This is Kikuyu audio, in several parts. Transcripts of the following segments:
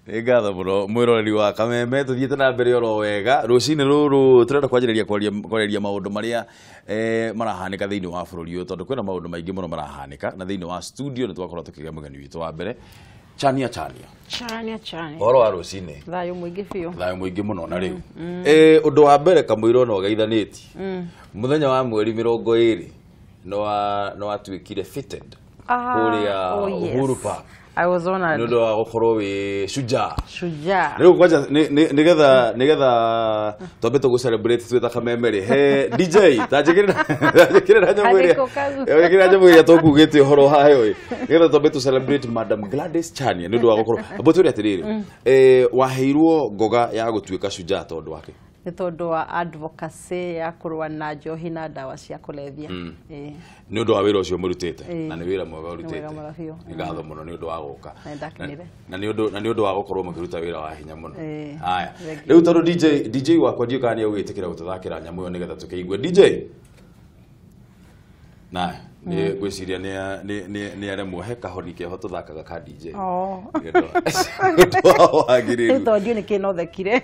Nĩ ngatho mũno mwĩroreri wa Kameme, tũthiĩte na mbere oro wega rũcinĩ rũrũ. Tũrenda kwanjĩrĩria kwarĩria maũndũ marĩa marahanĩka thĩinĩ wa bũrũri ũyũ, tondũ kwĩna maũndũ maingĩ mũno marahanĩka. Na thĩinĩ wa studio nĩ twakorwo tũkĩgĩa mũgeni witũ wa mbere, Chania Chania. Chania Chania. Ũhoro wa rũcinĩ? Thayũ mũingĩ biũ. Thayũ mũingĩ mũno. Na rĩu ũndũ wa mbere, kamũira ona ũgeithanĩti, mũthenya wa mweri 20 nĩ watuĩkire fitted kũrĩa Oh, yes. Uhuru Park. I was honored. Nĩ ũndũ wa gũkorwo wĩ shujaa. Shujaa. Rĩu kwanja nĩgetha twambe tũgũ celebrate twĩ ta Kameme rĩ, he DJ ta njĩkĩrĩra nyamũ ĩrĩa. Karĩko kau. Njĩkĩrĩra nyamũ ĩrĩa tũkugĩte ũhoro wayo ĩ, nĩgetha twambe tũ celebrate Madam Gladys Chania nĩ ũndũ wa gũkorwo amba twĩre atĩrĩrĩ, waheirwo ngoga ya gũtuĩka shujaa tondũ wake? Nĩ tondũ wa advocacy ya kũrũa na njohi na ndawa cia kũrebia. Ĩĩ. Nĩ ũndũ wa wĩra ũcio mũrutĩte. Ĩĩ. Na nĩ wĩra mwega Nĩ ũrutĩte. wega mũno biũ. Nĩ ngatho mũno nĩ ũndũ wa gũka. Na nĩndakenire. Na nĩ ũndũ wa gũkorwo mũkĩruta wĩra wa hinya mũno. Ĩĩ. Haya. Thank you. Rĩu tondũ DJ wakwa ndiũĩ kana nĩ egwĩtĩkĩra gũtũthakĩra nyamũ ĩyo nĩgetha tũkĩigue DJ na nĩ ngwĩciria nĩ aremwo. He kahoni keho tũthakaga ka DJ. Oh. Nĩ ũndũ wa wagĩrĩru. Rĩu tondũ ndiũĩ nĩkĩ no thekire.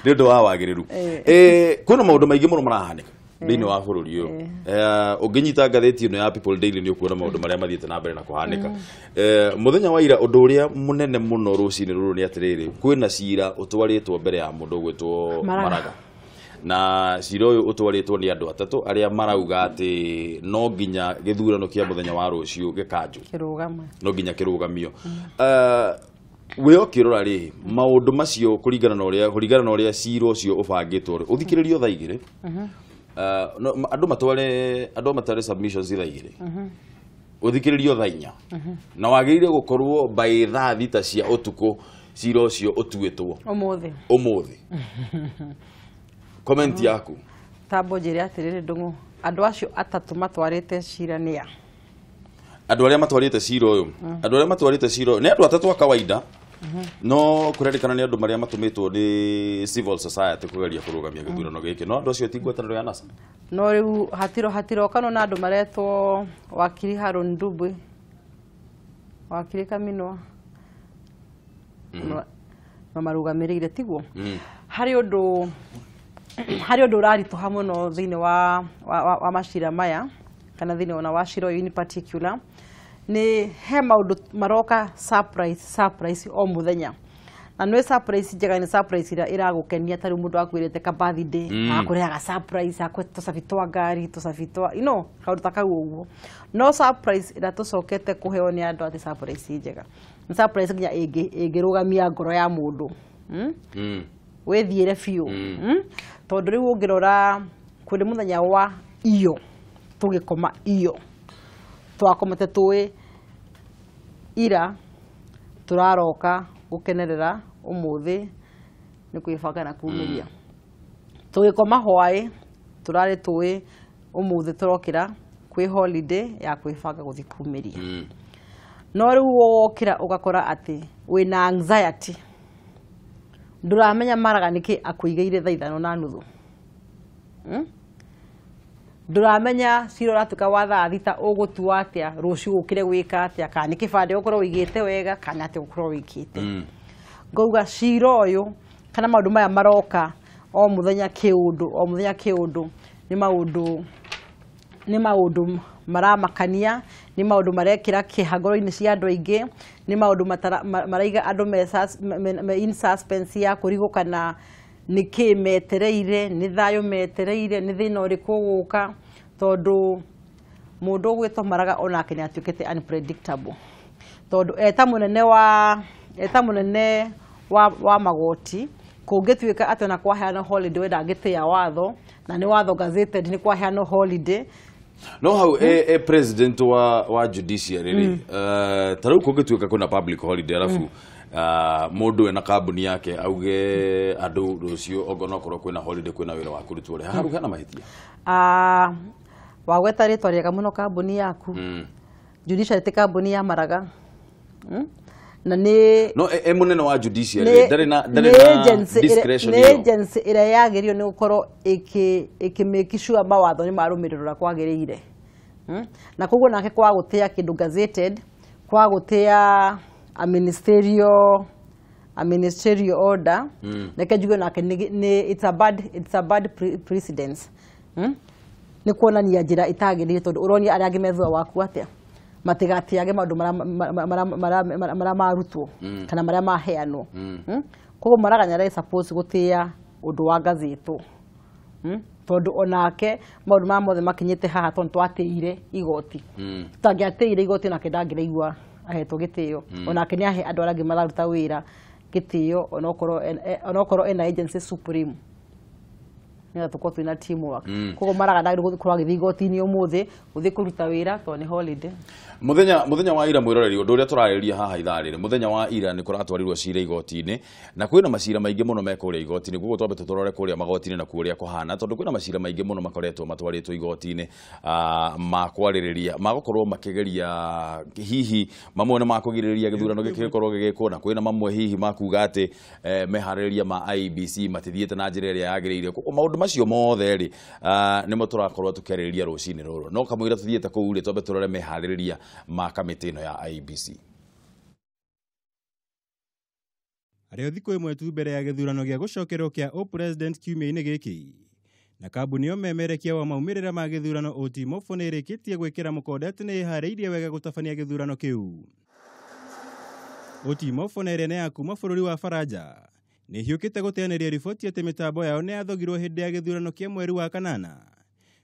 Nĩ ũndũ wa wagĩrĩru. Ĩĩ. Kwĩna maũndũ maingĩ mũno marahanĩka thĩinĩ wa bũrũri ũyũ. Ũngĩnyita ngathĩti ĩno ya People Daily nĩ ũkuona maũndũ marĩa mathiĩte na mbere na kũhanĩka. Mũthenya wa ira, ũndũ ũrĩa mũnene mũno rũcinĩ rũrũ nĩ atĩrĩrĩ, kwĩna cira ũtwarĩtwo mbere ya mũndũ ũgwĩtwo Maraga. Maraga, na cira ũyũ ũtwarĩtwo nĩ andũ atatũ arĩa marauga atĩ no nginya gĩthurano kĩa mũthenya wa rũciũ gĩkanjwo. Kĩrũgama. No nginya kĩrũgamio. We ũkĩrora rĩ, maũndũ macio kũringana na ũrĩa cira ũcio ũbangĩtwo rĩ, ũthikĩrĩrio thaa 2, no, andũ matware submissions thaa 2, ũthikĩrĩrio thaa 4, na wagĩrĩire gũkorwo by thaa 6 cia ũtukũ cira ũcio ũtuĩtwo. Ũmũthĩ. Ũmũthĩ. Comment yaku? Tambo njĩre atĩrĩrĩ, Ndũng'ũ, andũ acio atatũ matwarĩte cira nĩa? Andũ arĩa matwarĩte cira ũyũ nĩ andũ atatũ a kawaida, no kũrerĩkana nĩ andũ marĩa matũmĩtwo nĩ civil society kũgeria kũrũgamia gĩthurano gĩkĩ, no andũ acio ti ngwatanĩro ya NASA. No rĩu hatirokanwo na andũ maretwo wakiri Haron Ndubwi, wakiri Kaminwa no marũgamĩrĩire, tiguo? Harĩ ũndũ ũraritũha mũno thĩinĩ wa macira maya, kana thĩinĩ ona wa cira ũyũ in particular, nĩ he maũndũ maroka surprise surprise o mũthenya. Na nĩ surprise njega, nĩ surprise ĩrĩa ĩragũkenia. Ta rĩu mũndũ akwĩrĩte ka birthday, akũrehaga surprise, akwe tũcabi twa ngari, tũcabi twa kaũndũ ta kau ũguo. No surprise ĩrĩa tũcokete kũheo nĩ andũ atĩ surprise njega nĩ surprise nginya ĩngĩrũgamia ngoro ya mũndũ, Wĩthiĩre biũ. Tondũ rĩu ũngĩrora kũrĩ mũthenya wa iyo tũgĩkoma, iyo twakomete tũĩ ira tũraroka gũkenerera, ũmũthĩ nĩ kwĩbanga na kumĩria. Tũgĩkoma hwaĩ tũrarĩ tũĩ ũmũthĩ tũrokĩra kwĩ holiday ya kwĩbanga gũthiĩ kumĩria. No rĩu wokĩra ũgakora atĩ wĩna anxiety, ndũramenya Maraga nĩkĩ akũigĩire thaa 5:30. Ndũramenya cira ũratuĩka wa thaa 6 ũgũtua atĩa rũciũ, ũkĩre gwĩka atĩa, kana nĩ kĩbandĩ ũgũkorwo ũigĩte wega, kana atĩ ũgũkorwo wĩkĩte. Ngauga cira ũyũ kana maũndũ maya maroka o mũthenya kĩũndũ, o mũthenya kĩũndũ, nĩ maũndũ maramakania, nĩ maũndũ marekĩra kĩeha ngoro-inĩ cia andũ aingĩ, nĩ maũndũ maraiga andũ me in suspense ya kũrigwo kana nĩ kĩ metereire, nĩ thayũ metereire, nĩ thĩna ũrĩkũ ũgũka, tondũ mũndũ ũgwĩtwo Maraga onake nĩ atuĩkĩte unpredictable, tondũ eta mũnene wa magoti, kũngĩtuĩka atĩ ona kwaheanwo holiday, we ndangĩtĩa watho, na nĩ watho gazetted nĩ kwaheanwo holiday. No hau e president wa judiciary rĩ, ta rĩu kũngĩtuĩka kwĩna public holiday, arabu mũndũ ena kambuni yake auge andũ rũciũ onokorwo kwĩna holiday kwĩna wĩra wa kũrutwo rĩ, haha hena mahĩtia? Ah, wagweta rĩtwa rĩega mũno, kambuni yaku. Judiciary ti kambuni ya Maraga. Na nĩ No e mũnene wa judiciary ndarĩ nĩ na discretion nĩ ĩyo. Agency ĩrĩa yagĩrĩirwo nĩ gũkorwo ĩkĩ make sure mawatho nĩ marũmĩrĩrwo ũrĩa kwagĩrĩire. Na koguo nake kwa gũtĩa kĩndũ gazetted, kwa gũtĩa a ministerial a ministerial order, reke njuge nake nĩ it's a bad precedence. Nĩ kuonania njĩra itagĩrĩire, tondũ ũronia arĩa angĩ me thutha waku atĩa matigatĩage maũndũ marĩa marutwo kana marĩa maheanwo. Koguo Maraga nĩ suppose gũtĩĩa ũndũ wa ngathĩtwo. Tondũ onake maũndũ maya mothe makinyĩte haha tondũ twatĩire igoti. Tũtangĩatĩire igoti, onake ndangĩraigua ahetwo gĩtĩo. Onake nĩ ahe andũ arĩa angĩ mararuta wĩra gĩtĩo, onokorwo ena agency supreme, nĩgetha tũkorwo twĩna teamwork. Koguo Maraga ndagĩrĩirwo gũkorwo agĩthiĩ igoti-inĩ ũmũthĩ gũthiĩ kũruta wĩra tondũ nĩ holiday. Muthenya wa ira, mwiroreri, undu uria turarĩrĩria haha ithaa rĩrĩ, muthenya wa ira nĩ kũratwarirwo cira igoti-inĩ, na kwĩna macira maingĩ mũno me kũrĩa igoti-inĩ. Koguo twambe tũtũrore kũrĩa magoti-inĩ na kũrĩa kũhana, tondũ kwĩna macira maingĩ mũno makoretwo matwarĩtwo igoti-inĩ, ma kwarĩrĩria, ma gũkorwo makĩgeria, hihi mamwe nĩ makũgirĩrĩria gĩthurano gĩkĩ gĩkorwo gĩgĩkwo, na kwĩna mamwe hihi ma kuga atĩ meharĩrĩria ma IEBC matithiĩte na njĩra ĩrĩa yagĩrĩire. Koguo maũndũ macio mothe rĩ, nĩmo tũrakorwo tũkĩarĩrĩria rũcinĩ rũrũ. No kamũira tũthiĩte kũu rĩ, twambe tũrore meharĩrĩria ma kamĩtĩ ĩno ya IEBC. Arĩ o thikũ ĩmwe tu mbere ya gĩthurano gĩa gũcokerwo kĩa ũpresident kiumia-inĩ gĩkĩ, na kambuni yo memerekia wa maumĩrĩra ma gĩthurano OT Mofo nĩ ĩrĩkĩtie gwĩkĩra mũkonde atĩ nĩ ĩharĩirie wega gũtabania gĩthurano kĩu. OT Mofo na ĩrĩa nĩ ya kuma bũrũri wa Faranja nĩ ĩhiũkĩte gũteanĩria riboti atĩ mĩtambo yao nĩ yathogirwo hĩndĩ ya gĩthurano kĩa mweri wa kanana,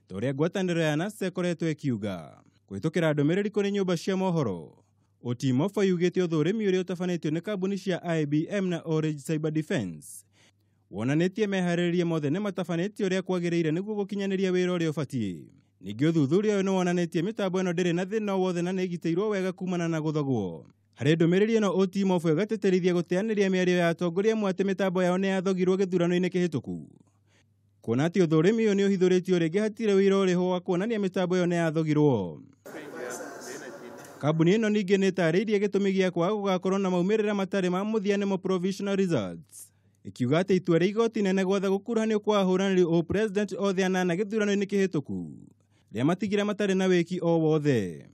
ta ũrĩa ngwatanĩro ya NASA ĩkoretwo ĩkiuga. Kũhĩtũkĩra ndũmĩrĩri kũrĩ nyũmba cia mohoro, OT Mofo yugĩte ũthũrimi ũrĩa ũtabanĩtio nĩ kambuni cia IBM na Orange Cyber Defense wonanĩtie meharĩrĩria mothe nĩ matabanĩtio ũrĩa kwagĩrĩire nĩguo gũkinyanĩria wĩra ũrĩa ũbatiĩ. Ningĩ ũthuthuria ũyũ nĩ wonanĩtie mĩtambo ĩno ndĩrĩ na thĩna o wothe na nĩ ĩgitĩirwo wega kumana na gũthogwo. Harĩ ndũmĩrĩri ĩno, OT Mofo ĩgatĩtĩrithia gũteanĩria mĩario ya atongoria amwe atĩ mĩtambo yao nĩ yathogirwo gĩthurano-inĩ kĩhĩtũku, kuona atĩ ũthũrimi ũyũ nĩ ũhithũrĩtio rĩngĩ hatirĩ ũira ũrĩho wa kuonania mĩtambo ĩyo nĩ yathogirwo. Kambuni ĩno ningĩ nĩ ĩtarĩirie gĩtũmi gĩa kwaga gũgakorwo na maumĩrĩra matarĩ ma mũthia, nĩmo provisional results, ikiuga atĩ itua rĩa igoti nene gwatha gũkuruhanio kwa ahũranĩri ũpresident othe anana gĩthurano-inĩ kĩhĩtũku rĩamatigire matarĩ na wĩki o wothe.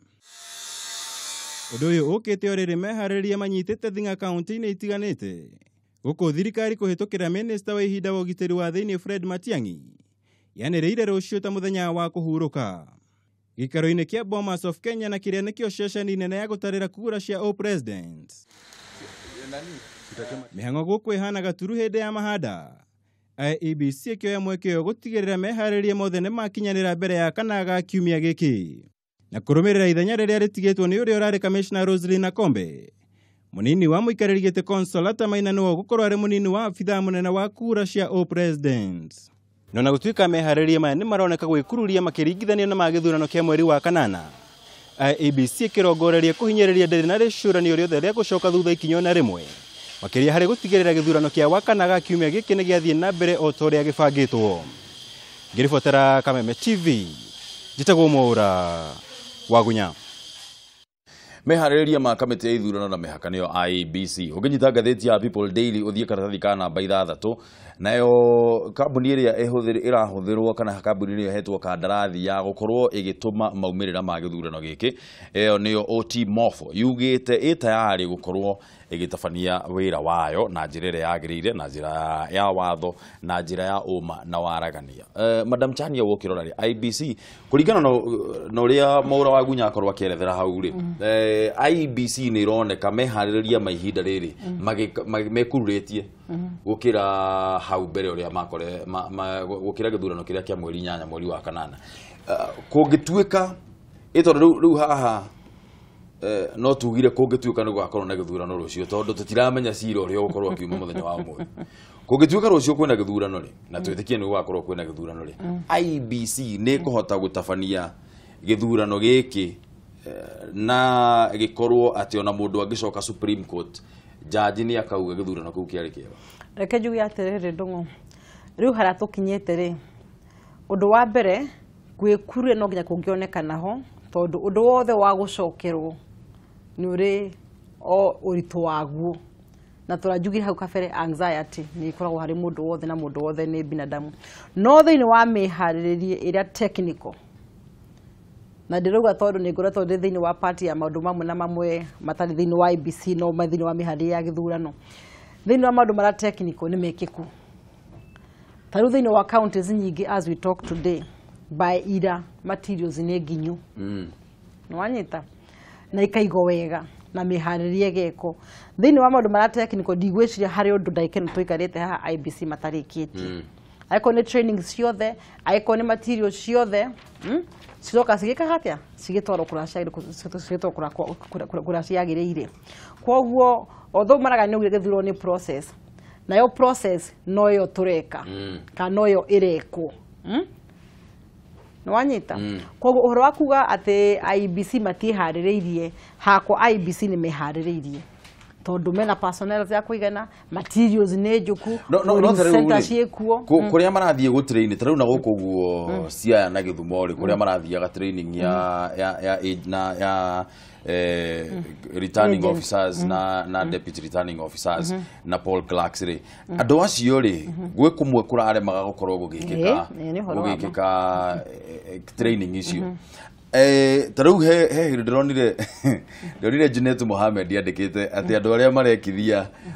Ũndũ ũyũ ũkĩte o rĩrĩ meharĩrĩria manyitĩte thing'a kaunti-inĩ itiganĩte, gũkũ thirikari kũhĩtũkĩra minista wa ihinda wa ũgitĩri wa thĩinĩ Fred Matiang'i yanĩrĩire rũciũ ta mũthenya wa kũhurũka gĩikaro-inĩ kĩa Bomas of Kenya, na kĩrĩa nĩkĩo ceceni nene ya gũtarĩra kura cia ũpresident. Mĩhang'o gũkũ ĩhana gaturu hĩndĩ ya mahanda, IEBC ĩkĩoya mweke ũyũ gũtigĩrĩra meharĩrĩria mothe nĩ makinyanĩra mbere ya kana ga kiumia gĩkĩ, na kũrũmĩrĩra ithenya rĩrĩa rĩtigĩtwo nĩ ũrĩa ũrarĩ kamishna Roselyn Akombe. Mũnini wa mũikarĩri gĩtĩ Consolata Maina nĩwe ũgũkorwo arĩ mũnini wa abithaa mũnene wa kura cia ũpresident. No na gũtuĩka meharĩrĩria maya nĩ maroneka gwĩkururia makĩringithanio na ma gĩthurano kĩa mweri wa kanana, IEBC ĩkĩrongoreria kũhinyĩrĩria ndĩrĩ na rĩcũranio rĩothe rĩa gũcoka thutha ikinya ona rĩmwe, makĩria harĩ gũtigĩrĩra gĩthurano kĩa wakana ga kiumia gĩkĩ nĩ gĩathiĩ na mbere o ta ũrĩa gĩbangĩtwo. Ngĩribotera Kameme TV, njĩtagwo Mwaũra Wagunya. Meharĩrĩria ma kamĩtĩ ya ithurano na mĩhaka, nĩyo IEBC. Ũngĩnyita ngathĩti ya People Daily, ũthiĩ karatathi ka namba 6, nayo kambuni ĩrĩa ĩrahũthĩrwo kana kambuni ĩrĩa ĩhetwo kandarathi ya gũkorwo ĩgĩtũma maumĩrĩra ma gĩthurano gĩkĩ, ĩyo nĩyo OT Mofo, yugĩte ĩ tayarĩ gũkorwo ĩgĩtabania wĩra wayo na njĩra ĩrĩa yagĩrĩire, na njĩra ya watho, na njĩra ya ũma na waragania. Madam Chania, wokĩrora rĩ, IEBC kũringana na ũrĩa Mwaũra wa Gunya akorwo akĩerethera hau rĩ, IEBC nĩ ironeka meharĩrĩria ma ihinda rĩrĩ mekururĩtie gũkĩra hau mbere ũrĩa makore gũkĩra gĩthurano kĩrĩa kĩa mweri 8 mweri wa kanana. Kũngĩtuĩka ĩ tondũ rĩu haha no tugire kũngĩtuĩka nĩ gũgakorwo na gĩthurano rũciũ, tondũ tũtiramenya cira ũrĩa ũgũkorwo akiuma mũthenya wa ũmũthĩ, kũngĩtuĩka rũciũ kwĩna gĩthurano rĩ, na twĩtĩkie nĩ gũgakorwo kwĩna gĩthurano rĩ, IEBC nĩ ĩkũhota gũtabania gĩthurano gĩkĩ na gĩkorwo atĩ ona mũndũ angĩcoka Supreme Court, jaji nĩ akauga gĩthurano kĩu kĩarĩ kĩega? Reke njuge atĩrĩrĩ, Ndũng'ũ, rĩu harĩa tũkinyĩte rĩ, ũndũ wa mbere gwĩkuria no nginya kũngĩonekana ho, tondũ ũndũ wothe wa gũcokerwo nĩ ũrĩ o ũritũ waguo, na tũranjugire hau kabere anxiety nĩ ĩkoragwo harĩ mũndũ wothe, na mũndũ wothe nĩ binadamu. No thĩinĩ wa mĩharĩrĩrie ĩrĩa technical, na ndĩrauga tondũ nĩ ngoretwo ndĩ thĩinĩ wa party ya maũndũ mamwe na mamwe matarĩ thĩinĩ wa IEBC, no me thĩinĩ wa mĩharĩrĩrie ya gĩthurano. Thĩinĩ wa maũndũ marĩa technical nĩ mekĩku. Ta rĩu thĩinĩ wa counties nyingĩ, as we talk today, by ira materials nĩ nginyu. Nĩwanyita, na ikaigwo wega na mĩharĩrie ĩgekwo. Thĩinĩ wa maũndũ marĩa technical, ndigwĩciria harĩ ũndũ ndagĩka ĩno tũikarĩte haha IEBC matarĩkĩtie. Angĩkorwo nĩ training ciothe, angĩkorwo nĩ material ciothe, ciroka cigĩkaga atĩa, cigĩtwarwo kũrĩa ciagĩrĩire. Koguo although Maraga nĩ augire gĩthurano nĩ process, nayo process no ĩyo tũreka kana no ĩyo ĩrekwo. Nĩwanyita? Koguo ũhoro wa kuga atĩ IEBC matiĩharĩrĩirie, hakwa IEBC nĩ meharĩrĩirie tondũ mena personnel ya kũigana, materials nĩ njũku, No, no, polling ta rĩu center rĩ, ciĩkuo. Kũrĩa marathiĩ gũ train, ta rĩu na gũkũ ũguo Siaya na Gĩthumo rĩ, kũrĩa marathiaga training ya na ya returning Agent. officers na deputy returning officers na poll clerks rĩ, andũ acio rĩ, gwĩ kũmwe kũraremaga gũkorwo gũgĩkĩka Ĩĩ, nĩ ũhoro wa ma. gũgĩkĩka training icio. Ta rĩu he hĩndĩ ndĩronire Junet Mohamed andĩkĩte atĩ andũ arĩa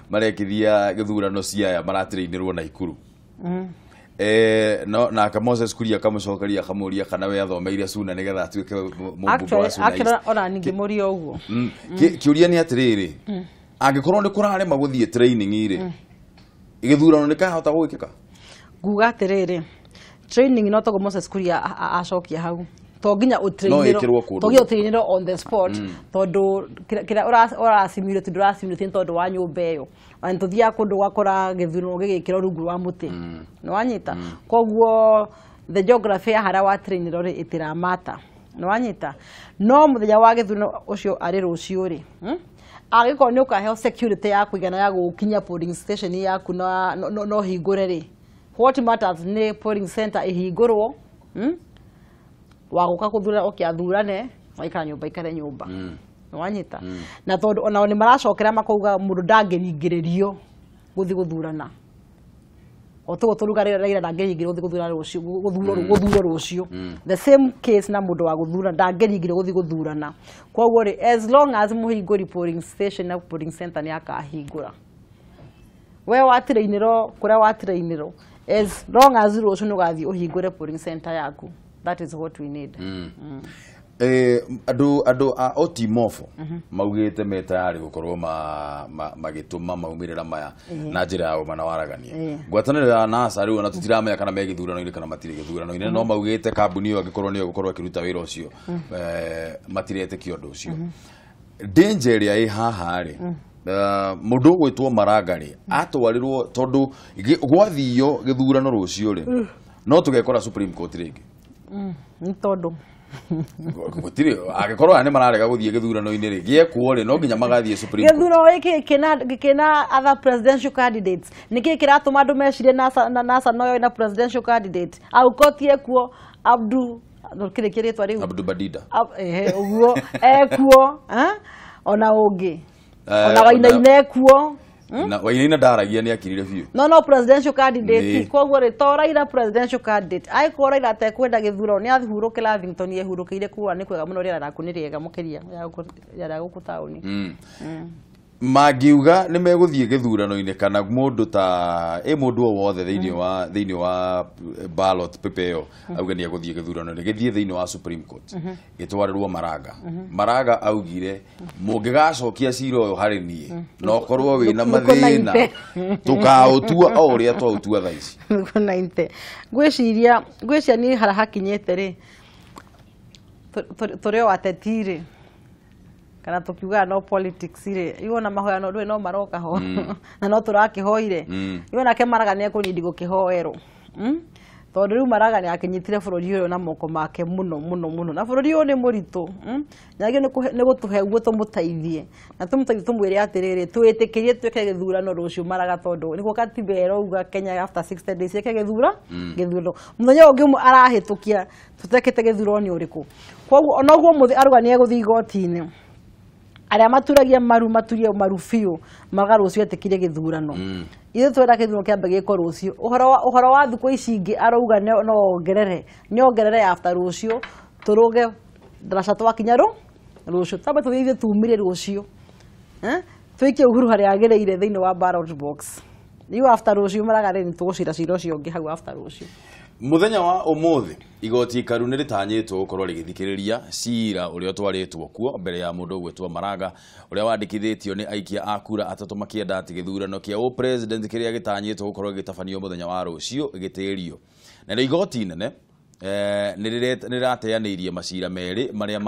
marekithia gĩthurano Siaya maratrainĩrwo Naikuru. No nake Moses Kuria akamũcokeria akamũria kana we athomeire Suna nĩgetha atuĩke mũmbunge wa Actually, Suna East. actually ona ningĩmũria ũguo. Kĩũria nĩ atĩrĩrĩ, angĩkorwo nĩ kũrarema gũthiĩ training rĩ, gĩthurano nĩ kahota gwĩkĩka? Nguga atĩrĩrĩ, training no toguo Moses Kuria acokia hau, to nginya No ĩkĩrwo kũndũ. to nginya ũtrainĩrwo on the spot, tondũ kĩrĩa ũrasimulate ndũrasimulate nĩ tondũ wa nyũmba ĩyo. Ona tũthiaga kũndũ ũgakora gĩthurano gĩgĩkĩrwo rungu rwa mũtĩ. Nĩwanyita? Koguo the geography ya harĩa watrainĩrwo rĩ ĩtiramata. Nĩwanyita? No mũthenya wa gĩthurano ũcio arĩ rũciũ rĩ, angĩkorwo nĩ ũkaheo security ya kũigana ya gũkinya polling station yaku na no hingũre rĩ, what matters nĩ polling center ĩhingũrwo, Wa gũka gũthura oke athurane, waikara nyũmba ikare nyũmba. Nĩwanyita? Na tondũ onao nĩ maracokera makauga mũndũ ndangĩringĩrĩrio gũthiĩ gũthurana, o toguo tũruga Raila ndangĩringĩrĩrio gũthiĩ gũthurana rũciũ, gũthurwo rũciũ, the same case na mũndũ wa gũthurana ndangĩringĩrĩrio gũthiĩ gũthurana. Koguo rĩ, as long as mũhingũri polling station na polling center nĩ akahingũra, we watrainĩrwo kũrĩa watrainĩrwo, as long as rũciũ nĩ ũgathiĩ ũhingũre polling center yaku, that is what we need. Andũ a Otimofo maugĩte me tayarĩ gũkorwo magĩtũma maumĩrĩra maya na njĩra ya ũma na waragania. Ngwatanĩro ya NASA rĩu ona tũtiramenya kana me gĩthurano-inĩ kana matirĩ gĩthurano-inĩ, no maugĩte kambuni ĩyo angĩkorwo nĩyo ĩgũkorwo ĩkĩruta wĩra ũcio, matiretĩkia ũndũ ũcio. Danger ĩrĩa ĩ haha rĩ, mũndũ ũgwĩtwo Maraga rĩ, atwarirwo tondũ gwathio gĩthurano rũciũ rĩ, no tũgekora Supreme Court rĩngĩ. Nĩ tondũ Gũtirĩ, angĩkorwo aya nĩ mararega gũthiĩ gĩthurano-inĩ rĩ, gĩekwo rĩ, no nginya magathiĩ Supreme Court. Gĩthurano gĩkĩ kĩna other presidential candidates, nĩkĩ kĩratũma andũ mecirie NASA na NASA noyo ĩna presidential candidate? Aukoti ekuo, Abdu kĩrĩ kĩrĩtwa rĩu? Abdu Badida. Ehe, ũguo ekuo, eh? Ona ũngĩ ona Wainaina ekuo. Na Wainaina ndaragia, nĩ akirire biũ. No presidential candidate. Koguo rĩ, to Raila presidential candidate, angĩkorwo Raila atekwenda gĩthurano nĩ ahurũke Lavington ehurũkĩire kura, nĩ kwega mũno, rĩera raku nĩ rĩega mũkĩria ya gũkũ taũni. Mangiuga nĩ megũthiĩ gĩthurano-inĩ kana mũndũ ta ĩ mũndũ o wothe thĩinĩ wa ballot paper ĩyo auge nĩ egũthiĩ gĩthurano-inĩ, gĩthiĩ thĩinĩ wa Supreme Court gĩtwarĩrwo Maraga. Maraga augire mũngĩgacokia cira ũyũ harĩ niĩ na ũkorwo wĩna Thukũ mathĩna, 90. tũkaũtua o ũrĩa twaũtua thaa ici. Thukũ 90. Ngwĩciria niĩ harĩa hakinyĩte rĩ, tũrĩ o ateti rĩ, kana tũkiugaga no politics rĩ, iwona mahoya no ndũĩ no maroka ho na no tũrakĩhoire. Iwe nake Maraga nĩ ekũnindi gũkĩhoerwo. Tondũ rĩu Maraga nĩ akĩnyitire bũrũri ũyũ na moko make mũno mũno mũno, na bũrũri ũyũ nĩ mũritũ, Nĩagĩrĩirwo nĩ gũtũhe guo tũmũteithie na tũmũteithie, tũmwĩre atĩrĩrĩ, twĩtĩkĩrie twĩke gĩthurano rũciũ Maraga, tondũ nĩguo katiba ĩrauga Kenya after 60 days ĩke gĩthurano. Mũthenya ũngĩ ũmwe arahĩtũkia tũtekĩte gĩthurano nĩ ũrĩkũ? Koguo onoguo mũthĩ arauga nĩ egũthiĩ igoti-inĩ, arĩa maturagia maru maturie maru biũ maga rũciũ etĩkire gĩthurano. Ithuĩ twenda gĩthurano kĩambe gĩkwo rũciũ. Ũhoro wa thukũ ici ingĩ arauga no ongerere, nĩ ongerere after rũciũ, tũrũge ndaraca twakinya rũciũ, twambe tũthiĩ ithuĩ tumire rũciũ. Eh? Tuikie Uhuru harĩa agĩrĩire thĩinĩ wa ballot box. Rĩu after rũciũ Maraga rĩ, nĩtũgũcira cira ũcio ũngĩ hau after rũciũ. Muthenya wa umuthi igoti ikaru nĩ rĩtanyĩtwo gũkorwo rĩgĩthikĩrĩria cira ũrĩa ũtwarĩtwo kuo mbere ya mũndũ ũgwĩtwo Maraga ũrĩa wandĩkithĩtio nĩ aikia a kura atatũ makĩenda atĩ gĩthurano kĩa ũpresident kĩrĩa gĩtanyĩtwo gũkorwo gĩgĩtabanio mũthenya wa rũciũ gĩtĩrio. Narĩo igoti inene nĩ rĩrateanĩirie macira merĩ marĩa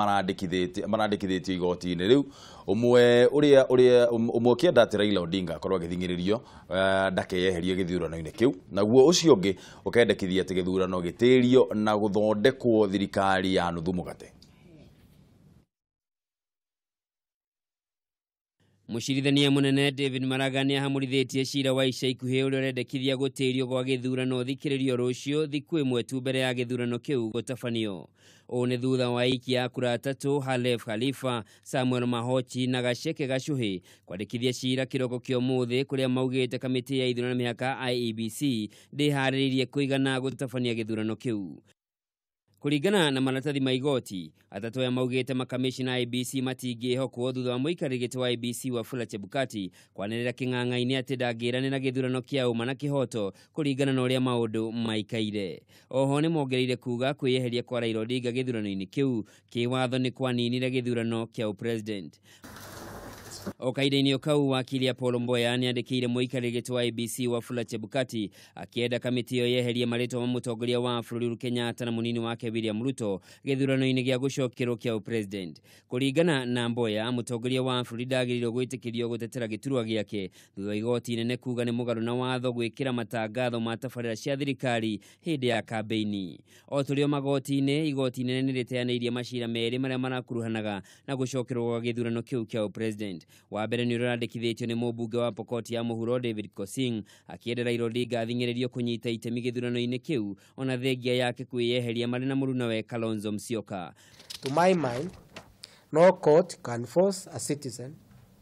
marandĩkithĩtio igoti-inĩ rĩu, ũmwe ũrĩa ũmwe ũkĩenda atĩ Raila Odinga akorwo agĩthing'ĩrĩrio ndakeyeherie gĩthurano-inĩ kĩu, naguo ũcio ũngĩ ũkendekithia atĩ gĩthurano gĩtĩrio na gũthondekwo thirikari ya nuthu mũgate. Mũcirithania mũnene David Maraga nĩahamũrithĩtie cira wa ica ikuhĩ ũrĩa ũrendekithia gũtĩrio gwa gĩthurano thikĩrĩrio rũciũ thikũ ĩmwe tu mbere ya gĩthurano kĩu gũtabanio. Ũũ nĩ thutha wa aikia a kura atatũ Halef Khalifa, Samuel Mahochi na Gacheke Gachuhi kwandĩkithia cira kĩroko kĩa ũmũthĩ kũrĩa maugĩte kamĩtĩ ya ithurano na mĩhaka IEBC ndĩharĩrĩirie kũigana gũtabania gĩthurano kĩu. Kũringana na maratathi ma igoti, atatũ aya maugĩte makamishna IEBC matingĩhokwo thutha wa mũikarĩri gĩtĩ wa IEBC Wafula Chebukati kwanĩrĩra kĩng'ang'a-inĩ atĩ ndangĩranĩra gĩthurano kĩa ũma na kĩhoto kũringana na ũrĩa maũndũ maikaire. Oho nĩ mongereire kuga kwĩyeheria kwa Raila Odinga gĩthurano-inĩ kĩu kĩwatho nĩ kwaninire gĩthurano kĩa ũpresident. O kahinda-inĩ o kau, wakili Apollo Mboya nĩandĩkĩire mũikarĩri gĩtĩ wa IEBC Wafula Chebukati akĩenda kamĩtĩ ĩyo yeherie marĩtwa ma mũtongoria wa bũrũri Uhuru Kenyatta na mũnini wake William Ruto gĩthurano-inĩ gĩa gũcokerwo kĩa ũpresident. Kũringana na Mboya, mũtongoria wa bũrũri ndagĩrĩirwo gwĩtĩkĩrio gũtetera gĩturwa gĩake thutha wa igoti inene kuga nĩ mũgarũ na watho gwĩkĩra matangatho ma tabarĩra cia thirikari hĩndĩ ya kambĩini. O tũrĩ o magoti-inĩ, igoti inene nĩ rĩteanĩirie macira merĩ marĩa marakuruhanaga na gũcokerwo gwa gĩthurano kĩu kĩa ũpresident. Wa mbere nĩ ũrĩa ũrandĩkithĩtio nĩ mũmbunge wa Pokot ya mũhuro David Kosing akĩenda Raila Odinga athing'ĩrĩrio kũnyita itemi gĩthurano-inĩ kĩu ona thengia yake kwĩyeheria marĩ na mũrunawe Kalonzo Musyoka. To my mind, no court can force a citizen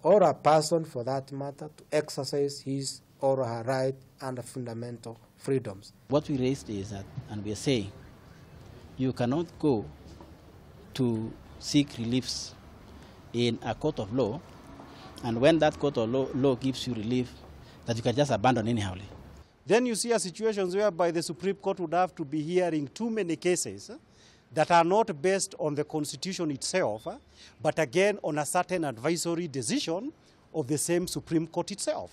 or a person for that matter to exercise his or her right and fundamental freedoms. What we raised is that, and we are saying, you cannot go to seek reliefs in a court of law, and when that court of law gives you relief, that you can just abandon anyhow. Then you see a situation whereby the Supreme Court would have to be hearing too many cases that are not based on the Constitution itself, but again on a certain advisory decision of the same Supreme Court itself.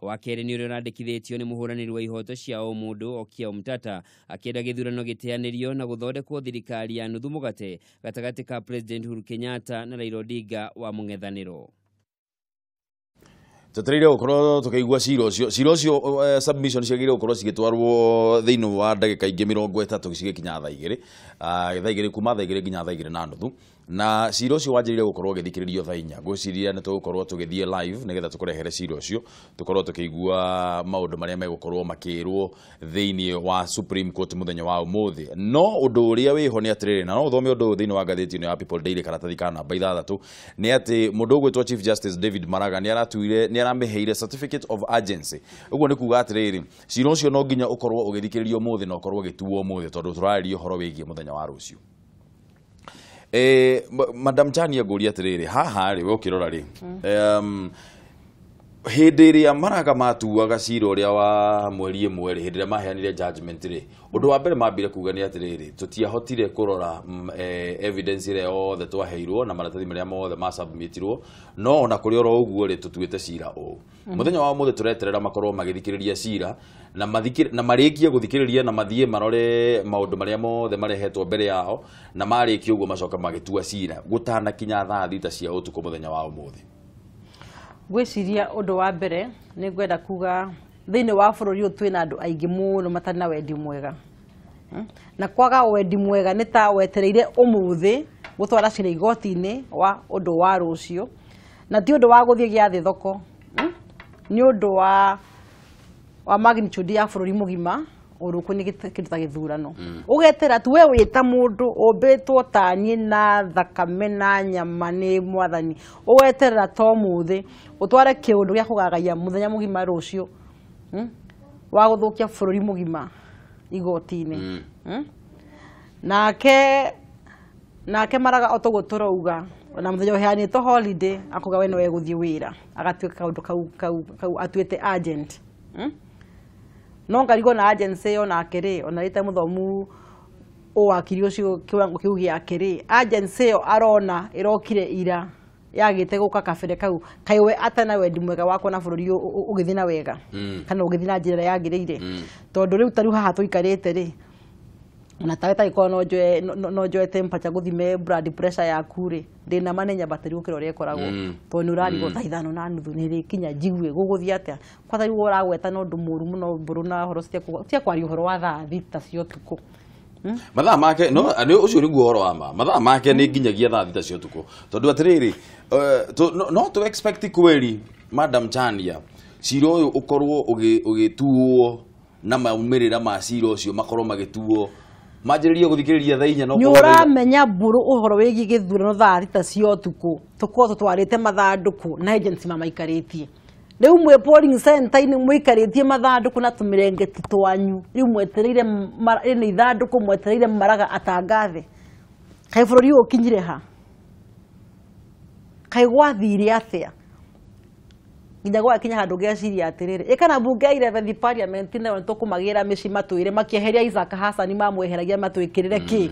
Wa kerĩ nĩ ũrĩa ũrandĩkithĩtio nĩ mũhũranĩri wa ihoto cia ũmũndũ Okiya Omtatah akĩenda gĩthurano gĩteanĩrio na gũthondekwo thirikari ya nuthu mũgate gatagatĩ ka President Uhuru Kenyatta na Raila Odinga wa mũng'ethanĩro. Twetereire gũkorwo tũkĩigua cira ũcio. Cira ũcio submission ciagĩrĩire gũkorwo cigĩtwarwo thĩinĩ wa ndagĩka ingĩ 30 cigĩkinya thaa igĩrĩ, thaa igĩrĩ kuma thaa igĩrĩ nginya thaa igĩrĩ na nuthu, na cira ũcio wanjĩrĩire gũkorwo ũgĩthikĩrĩrio thaa inya. Ngwĩciria nĩ tũgũkorwo tũgĩthiĩ live nĩgetha tũkũrehere cira ũcio, tũkorwo tũkĩigua maũndũ marĩa megũkorwo makĩrwo thĩinĩ wa Supreme Court mũthenya wa ũmũthĩ. No ũndũ ũrĩa wĩho nĩ atĩrĩrĩ, na no ũthome ũndũ ũyũ thĩinĩ wa ngathĩti ĩno ya People Daily karatathi ka namba 6, nĩ atĩ mũndũ ũgwĩtwo Chief Justice David Maraga nĩ aratuire, nĩ aramĩheire certificate of urgency. Ũguo nĩ kuga atĩrĩrĩ, cira ũcio no nginya ũkorwo ũgĩthikĩrĩrio ũmũthĩ na ũkorwo ũgĩtuo ũmũthĩ, tondũ tũrarĩria ũhoro wĩgiĩ mũthenya wa rũciũ. Madam Chania, ngũria atĩrĩrĩ, haha rĩ, we ũkĩrora rĩ, hĩndĩ ĩrĩa Maraga matuaga cira ũrĩa wa mweri ĩmwe rĩ, hĩndĩ ĩrĩa maheanire judgment rĩ, ũndũ wa mbere mambire kuga nĩ atĩrĩrĩ, tũtiahotire kũrora evidence ĩrĩa yothe twaheirwo na maratathi marĩa mothe masubmitirwo, no ona kũrĩ oro ũguo rĩ, tũtuĩte cira ũũ. Mũthenya wa ũmũthĩ tũreterera makorwo magĩthikĩrĩria cira na marĩkie gũthikĩrĩria na mathiĩ marore maũndũ marĩa mothe marehetwo mbere yao, na marĩkia ũguo macoka magĩtua cira gũtanakinya thaa 6 cia ũtukũ mũthenya wa ũmũthĩ. Ngwĩciria ũndũ wa mbere nĩ ngwenda kuga thĩinĩ wa bũrũri ũyũ twĩna andũ aingĩ mũno matarĩ na wendi mwega, na kwaga wendi mwega nĩ ta wetereire ũmũthĩ gũtwara cira igoti-inĩ wa ũndũ wa rũciũ, na ti ũndũ wa gũthiĩ gĩathĩ thoko, nĩ ũndũ wa magnitude ya bũrũri mũgima ũrũkũ nĩ kĩndũ ta gĩthurano. Ũgetera tu we wĩ ta mũndũ ũmbĩtwo ta niĩ na thakame na nyama nĩ mwathani, ũgeterera to mũthĩ ũtware kĩũndũ gĩa kũgagaia mũthenya mũgima rũciũ wa gũthũkia bũrũri mũgima igoti-inĩ. Nake Maraga o toguo tũrauga Ona mũthenya ũheanĩtwo holiday akuga we nĩwe gũthiĩ wĩra, agatuĩka kaũndũ kau atuĩte agent. No ngarigwo na agency ĩyo nake rĩ, ona rĩte mũthomu ũwakiri ũcio kĩwango kĩu gĩake rĩ, agency ĩyo arona ĩrokire ira yagĩte gũka kabere kau, kaĩ we atana wendi mwega wa kuona bũrũri ũgĩthiĩ na wega kana ũgĩthiĩ na njĩra ĩrĩa yagĩrĩire. Tondũ rĩu ta rĩu haha tũikarĩte rĩ, ona tawe tagĩkorwo no njoe temperature gũthime blood pressure yaku rĩ, ndĩna ma nĩ nyambatĩru gũkĩra ũrĩa ĩkoragwo, tondũ nĩ ũrarigwo thaa 5:30 nĩ rĩkinya njigue gũgũthiĩ atĩa. Kwanza rĩu ũragweta na ũndũ mũru mũno mbũrũ na ũhoro cia kwaria ũhoro wa thaa 6 cia ũtukũ. Mathaa make no ũcio nĩguo ũhoro wa ma. Mathaa make nĩ nginyagia thaa 6 cia ũtukũ. Tondũ atĩrĩrĩ, no to expect kweli Madam Chania cira ũyũ ũkorwo ũgĩtuo na maumĩrĩra ma cira ũcio makorwo magĩtuo manjĩrĩrie gũthikĩrĩria thaa 4 no nĩ ũramenya mbũrũ ũhoro wĩgiĩ gĩthurano thaa 6 cia ũtukũ tũkorwo tũtwarĩte mathandũkũ na agency mamaikarĩtie. Rĩu mwĩ polling center-inĩ mũikarĩtie mathandũkũ na tũmĩrengeti twanyu, rĩu mwetereire nĩ ithandũkũ mwetereire Maraga atangathe. Kaĩ bũrũri ũyũ ũkinyire ha? Kaĩ gwathire atĩa nginya gwakinya handũ ngeciria atĩrĩrĩ, ĩkana mbunge ya 11th parliament nayo nĩtũkũmagĩra mĩciĩ matwĩre makĩeheria Isaac Hassan mamweheragia matwĩkĩrĩre kĩ,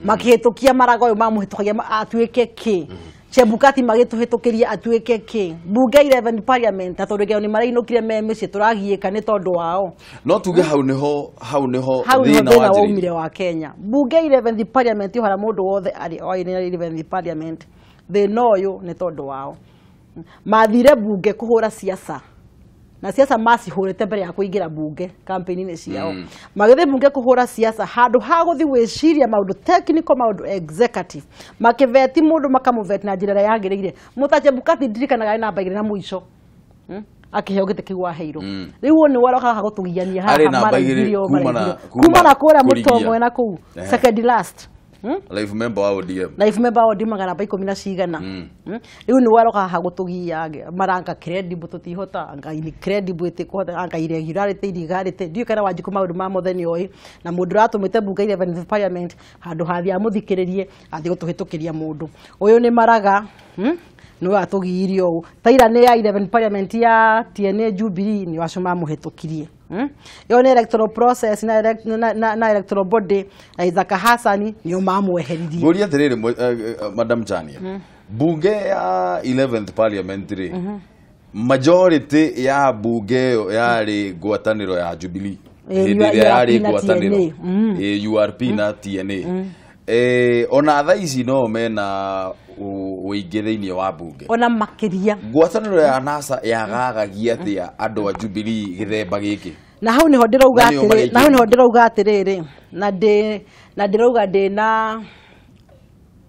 makĩhĩtũkia Maraga ũyũ mamũhĩtũkagia atuĩke kĩ, Chebukati magĩtũhĩtũkĩria atuĩke kĩ. Mbunge ya 11th parliament na tondũ nĩ marainũkire me mĩciĩ tũragiĩka nĩ tondũ wao. No tuge hau nĩho thĩna waumire wa Kenya. Mbunge ya 11th parliament ũhara mũndũ wothe arĩ oĩ nĩ 11th parliament, thĩna ũyũ nĩ tondũ wao. Mathire bunge kũhũra siasa na siasa macihũrĩte mbere ya kũingĩra bunge campaign-inĩ ciao. Magĩthiĩ bunge kũhũra siasa handũ ha gũthiĩ gwĩciria maũndũ technical, maũndũ executive, makĩveti mũndũ makamũveti na njĩra ĩrĩa yagĩrĩire. Mũta Chebukati ndirikanaga namba 2 na mũico akĩheo gĩtĩ kĩu aheirwo. Rĩu ũyũ nĩ waroka haha gũtũgiania haha kuma na kũrĩa mũtongo na kũu second last. Life member wa ODM. Life member wa ODM magana 10 na cigana. Rĩu nĩ waroka haha gũtũgia maranga credible tũtihota, anga ini credible ĩtĩkũhota, anga irregularity illegality. Ndiũĩ kana Wanjikũ maũndũ ma mothe nĩ oĩ, na mũndũ ũratũmĩte mbunge 11th parliament handũ hathiĩ amũthikĩrĩrie athiĩ gũtũhĩtũkĩria mũndũ. Ũyũ nĩ Maraga, nĩwe atũgiirie ũũ. Taira nĩ ya 11th parliament ya TNA Jubilee nĩ acio mamũhĩtũkirie. Ĩyo nĩ electoral process na electoral body na Isaac Hassan nĩo mamweheririe. Ngũria atĩrĩrĩ Madam Chania, bunge ya 11th parliament rĩ, majority ya bunge ĩyo yarĩ ngwatanĩro ya Jubilee hĩndĩ ĩrĩa yarĩ ngwatanĩro URP na TNA. Ona thaa ici no mena ũingĩ thĩinĩ wa bunge ona makĩria. Ngwatanĩro ya NASA yagagagia atĩa andũ a Jubilee gĩthemba gĩkĩ? Na hau nĩho ndĩrauga atĩrĩ, na hau nĩho ndĩrauga atĩrĩrĩ, na ndĩrauga ndĩna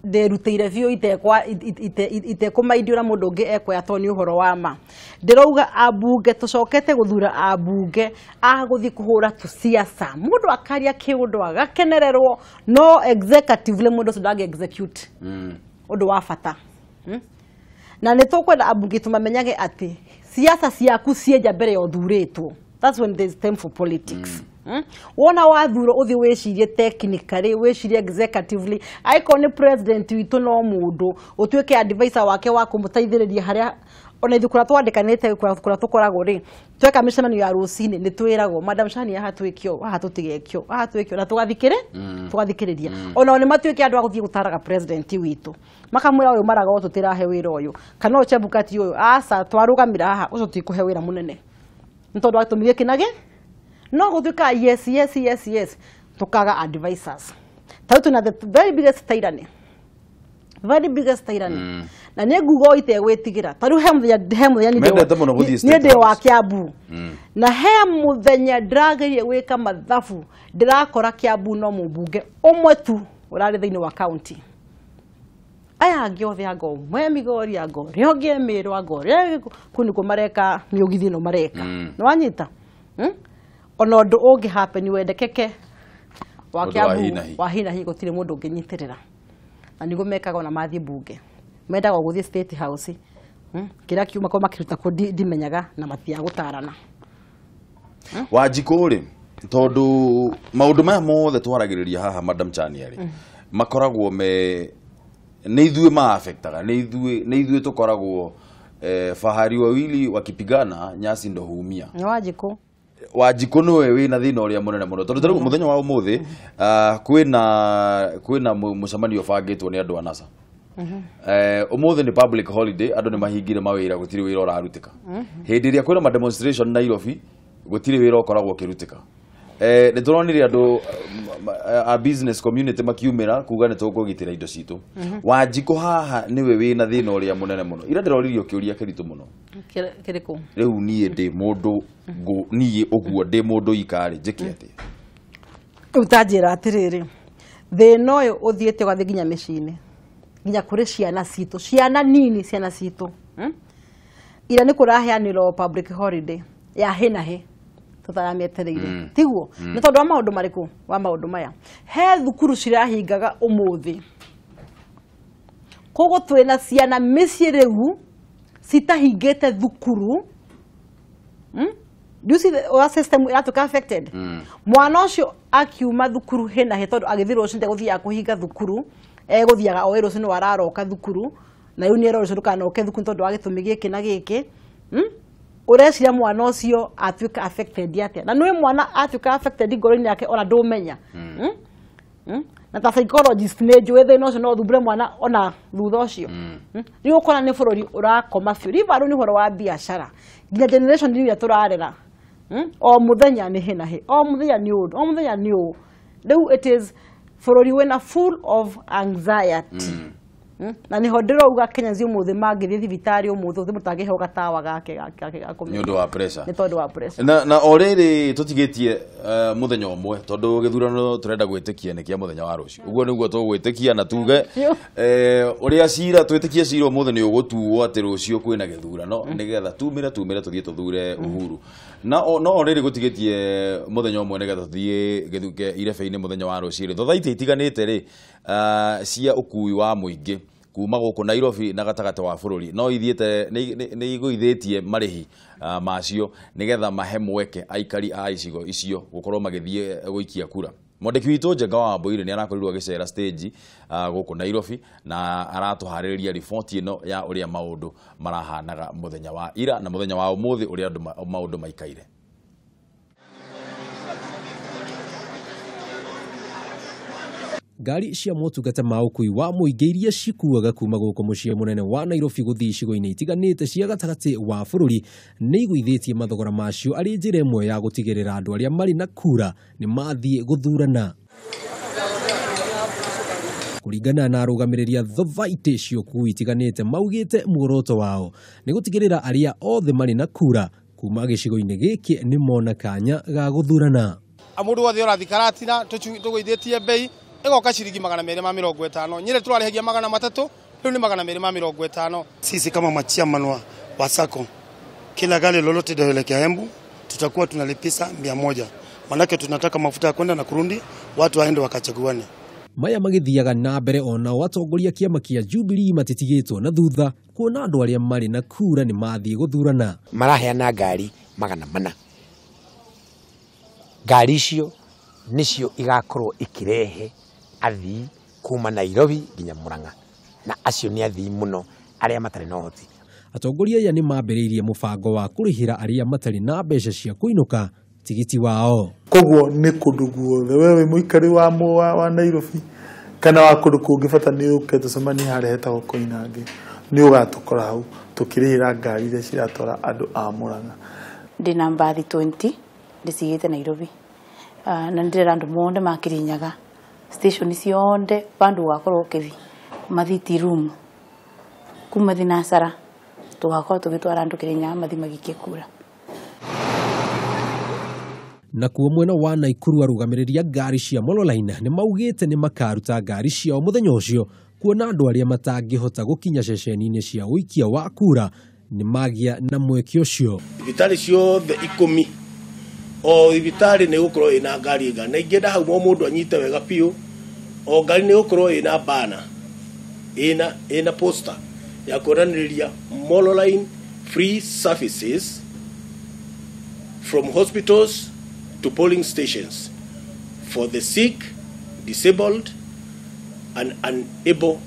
ndĩrutĩire biũ itekũmaindio na mũndũ ũngĩ ekwoya tondũ nĩ ũhoro wa ma. Ndĩrauga ambunge tũcokete gũthura ambunge a gũthiĩ kũhũra tũciaca, mũndũ akaria kĩũndũ agakenererwo, no executively mũndũ ũcio ndangĩ execute ũndũ wa bata. Na nĩ tũkwenda ambunge tũmamenyage atĩ siasa ciaku cienja mbere ya ũthurĩtwo. That's when there's time for politics. Wona wathurwo ũthiĩ wĩcirie technically, wĩcirie executively. Angĩkorwo nĩ president witũ no mũndũ ũtuĩke advisor wake wa kũmũteithĩrĩria harĩa ona ithuĩ kũrĩa twandĩkanĩte kũrĩa tũkoragwo rĩ, tweka mĩcemanio ya rũcinĩ nĩ twĩragwo Madam Shani haha twĩke ũũ, haha tũtigeke ũũ, haha twĩke ũũ, na tũgathikĩrĩria. Onao nĩ matuĩke andũ a gũthiĩ gũtaraga president witũ, makamwĩra ũyũ Maraga ũyũ tũtirahe wĩra ũyũ, kana ũyũ Chebukati ũyũ aca twarũgamĩra haha ũcio tũtikũhe wĩra mũnene nĩ tondũ atũmire kĩnage no gũtuĩka yes yes yes yes tũkaga advisors. Ta rĩu twĩna the very biggest tyranny, very biggest tyranny. Na nĩ nguga itegwĩtigĩra. Ta rĩu he mũthenya niĩ ndĩ wa Kiambu, na he mũthenya ndĩrageria gwĩka mathabu ndĩrakora Kiambu no mũmbunge ũmwe tu ũrarĩ thĩinĩ wa county. Aya angĩ othe anga ũmwe Migori, anga ũrĩa ũngĩ Meru, anga ũrĩa kũu nĩkuo mareka mĩũgithi ĩno mareka. Nĩ wanyita? Ona ũndũ ũngĩ happen wendekeke wa Kiambu wa hi na hi gũtirĩ mũndũ ũngĩnyitĩrĩra. Na nĩguo mekaga ona mathiĩ bunge, mendaga gũthiĩ State House, kĩrĩa kiuma kwa makĩruta kũ ndimenyaga na mathiaga gũtarana. Wanjikũ rĩ, tondũ maũndũ maya mothe twaragĩrĩria haha Madam Chania rĩ, makoragwo me Nĩ ithuĩ ma affectaga, nĩ ithuĩ tũkoragwo fahari wawili wakipigana nyasi ndo huumia. Nĩ Wanjikũ. Wanjikũ nĩwe wĩna thĩna ũrĩa mũnene mũno tondũ tarĩu mũthenya wa ũmũthĩ kwĩna mũcemanio ũbangĩtwo nĩ andũ a NASA. Ũmũthĩ nĩ public holiday, andũ nĩ mahingire mawĩra, gũtirĩ wĩra ũrarutĩka. Hĩndĩ ĩrĩa kwĩna ma demonstration Nairobi, gũtirĩ wĩra ũkoragwo ũkĩrutĩka. Nĩ tũronire andũ a business community makiumĩra kuga nĩ tũkũgitĩra indo citũ. Wanjikũ haha nĩwe wĩna thĩna ũrĩa mũnene mũno. Ira ndĩroririo kĩũria kĩritũ mũno. Kĩrĩkũ? Rĩu niĩ ndĩ mũndũ niĩ ũguo ndĩ mũndũ ikarĩ njĩke atĩa? Rĩu ta njĩra atĩrĩrĩ, thĩna ũyũ ũthiĩte ũgathiĩ nginya mĩciĩ-inĩ, nginya kũrĩ ciana citũ, ciana nini, ciana citũ. Ira nĩ kũraheanirwo public holiday ya hĩ na hĩ tũtaramĩetereire, tiguo? Nĩ tondũ wa maũndũ marĩkũ? Wa maũndũ maya. He thukuru cirahingaga ũmũthĩ, koguo twĩna ciana mĩciĩ rĩu citahingĩte thukuru. Do you see the system ĩratuĩka affected? Mwana ũcio akiuma thukuru hĩ na hĩ tondũ agĩthiĩ rũciũ ndegũthiaga kũhinga thukuru, egũthiaga o rũciũ nĩ araroka thukuru, na rĩu nĩ erwo rũciũ ndũkanoke thukuru tondũ wa gĩtũmi gĩkĩ na gĩkĩ. Ũreciria mwana ũcio atuĩka affected atĩa? Na nĩwe mwana atuĩka affected ngoro-inĩ yake ona ndũmenya. Na ta psychologist nĩ njũĩ thĩna ũcio no ũthumbũre mwana ona thutha ũcio. Rĩu ũkona nĩ bũrũri ũrakoma biũ. Riu nĩ ũhoro wa biacara nginya generation ĩrĩa tũrarera. O mũthenya nĩ hĩ na hĩ, o mũthenya nĩ ũndũ, o mũthenya nĩ ũũ. Rĩu it is bũrũri wĩna full of anxiety. Na nĩho ndĩrauga Kenyans ũmũthĩ mangĩthiĩ thibitarĩ ũmũthĩ ũmũthĩ mũtangĩheo gatawa gake gake ga kũmenya nĩ ũndũ wa pressure, nĩ tondũ wa pressure. Na o rĩrĩ tũtigĩtie mũthenya ũmwe tondũ gĩthurano tũrenda gwĩtĩkia nĩ kĩa mũthenya wa rũciũ. Ũguo nĩguo tũgwĩtĩkia na tuge ũrĩa cira twĩtĩkie cira ũmũthĩ nĩ ũgũtuo atĩ rũciũ kwĩna gĩthurano nĩgetha tumĩre tũthiĩ tũthure Uhuru. Na no o rĩrĩ gũtigĩtie mũthenya ũmwe nĩgetha tũthiĩ gĩthuke irebe-inĩ mũthenya wa rũciũ. Thothaitĩ itiganĩte rĩ cia ũkui wa mũingĩ kuma gũkũ Nairobi na gatagatĩ wa bũrũri no ithiĩte nĩ igũithĩtie marĩhi macio nĩgetha mahe mweke aikari a icigo icio gũkorwo magĩthiĩ gũikia kura. Mwandĩki witũ Njenga wa Wambũire nĩ arakorirwo agĩcera stage gũkũ Nairobi na aratũharĩrĩria riboti ĩno ya ũrĩa maũndũ marahanaga mũthenya wa ira na mũthenya wa ũmũthĩ ũrĩa maũndũ maikaire. Ngari cia motungata ma ũkui wa mũingĩ iria cikuaga kuma gũkũ mũciĩ mũnene wa Nairobi gũthiĩ icigo-inĩ itiganĩte cia gatagatĩ wa bũrũri nĩ igũithĩtie mathogora macio arĩ njĩra ĩmwe ya gũtigĩrĩra andũ arĩa marĩ na kura nĩ mathiĩ gũthurana. Kũringana na arũgamĩrĩri a thothaitĩ cia ũkui itiganĩte maugĩte muoroto wao nĩ gũtigĩrĩra arĩa othe marĩ na kura kuma gĩcigo-inĩ gĩkĩ nĩ mona kanya ga gũthurana. Mũndũ wothe ũrathiĩ Karatina tũgũithĩtie bei ĩgoka ciringi 250, Nyeri tũrarĩhagia 300, rĩu nĩ 250. Sisi kama machairman wa sacco, kila gari lolote linaloelekea Embu tutakuwa tunalipisa 100, manake tunataka mafuta ya kwenda na kurundi, watu waende wakachaguane. Maya magĩthiaga na mbere onao atongoria kĩama kĩa Jubilee matitigĩtwo na thutha kuona andũ arĩa marĩ na kura nĩ mathiĩ gũthurana. Maraheana ngari 400. Ngari icio nĩcio igakorwo ikirehe athii kuma Nairobi nginya Murang'a, na acio nĩ athii mũno arĩa matarĩ na ũhoti. Atongoria aya nĩ mambĩrĩirie mũbango wa kũrĩhĩra arĩa matarĩ na mbeca cia kũinũka tigiti wao. Koguo nĩ kũndũ guothe wewe mũikari wa Nairobi kana wa kũndũ kũngĩ bata nĩ ũke tũcemanie harĩa hetagwo Koinange, nĩ ũgatũkora hau tũkĩrĩhĩra ngari iria ciratwara andũ a Murang'a. Ndĩna mbathi 20 ndĩcigĩte Nairobi, na ndĩrera andũ monthe ma Kirinyaga station cionde bandu ugakorwo ukithi mathiti room kuma thinasara tugakorwo tugitwara andu Kirinyaga mathi magikie kura. Nakuo mwena wa Naikuru arũgamĩrĩri a ngari cia Mololine nĩ maugĩte nĩ makaruta ngari ciao mũthenya ũcio kuona andũ arĩa matangĩhota gũkinya ceceni-inĩ cia ũikia wa kura nĩ magĩa na mweke ũcio. Thibitarĩ ciothe 10 o thibitarĩ nĩ gũkorwo ĩna ngari ĩga na ingĩenda hau o mũndũ anyite wega biũ, o ngari nĩ gũkorwo ĩna bana ĩna poster ya kuonanĩria Mololine free services from hospitals to polling stations for the sick, disabled and unable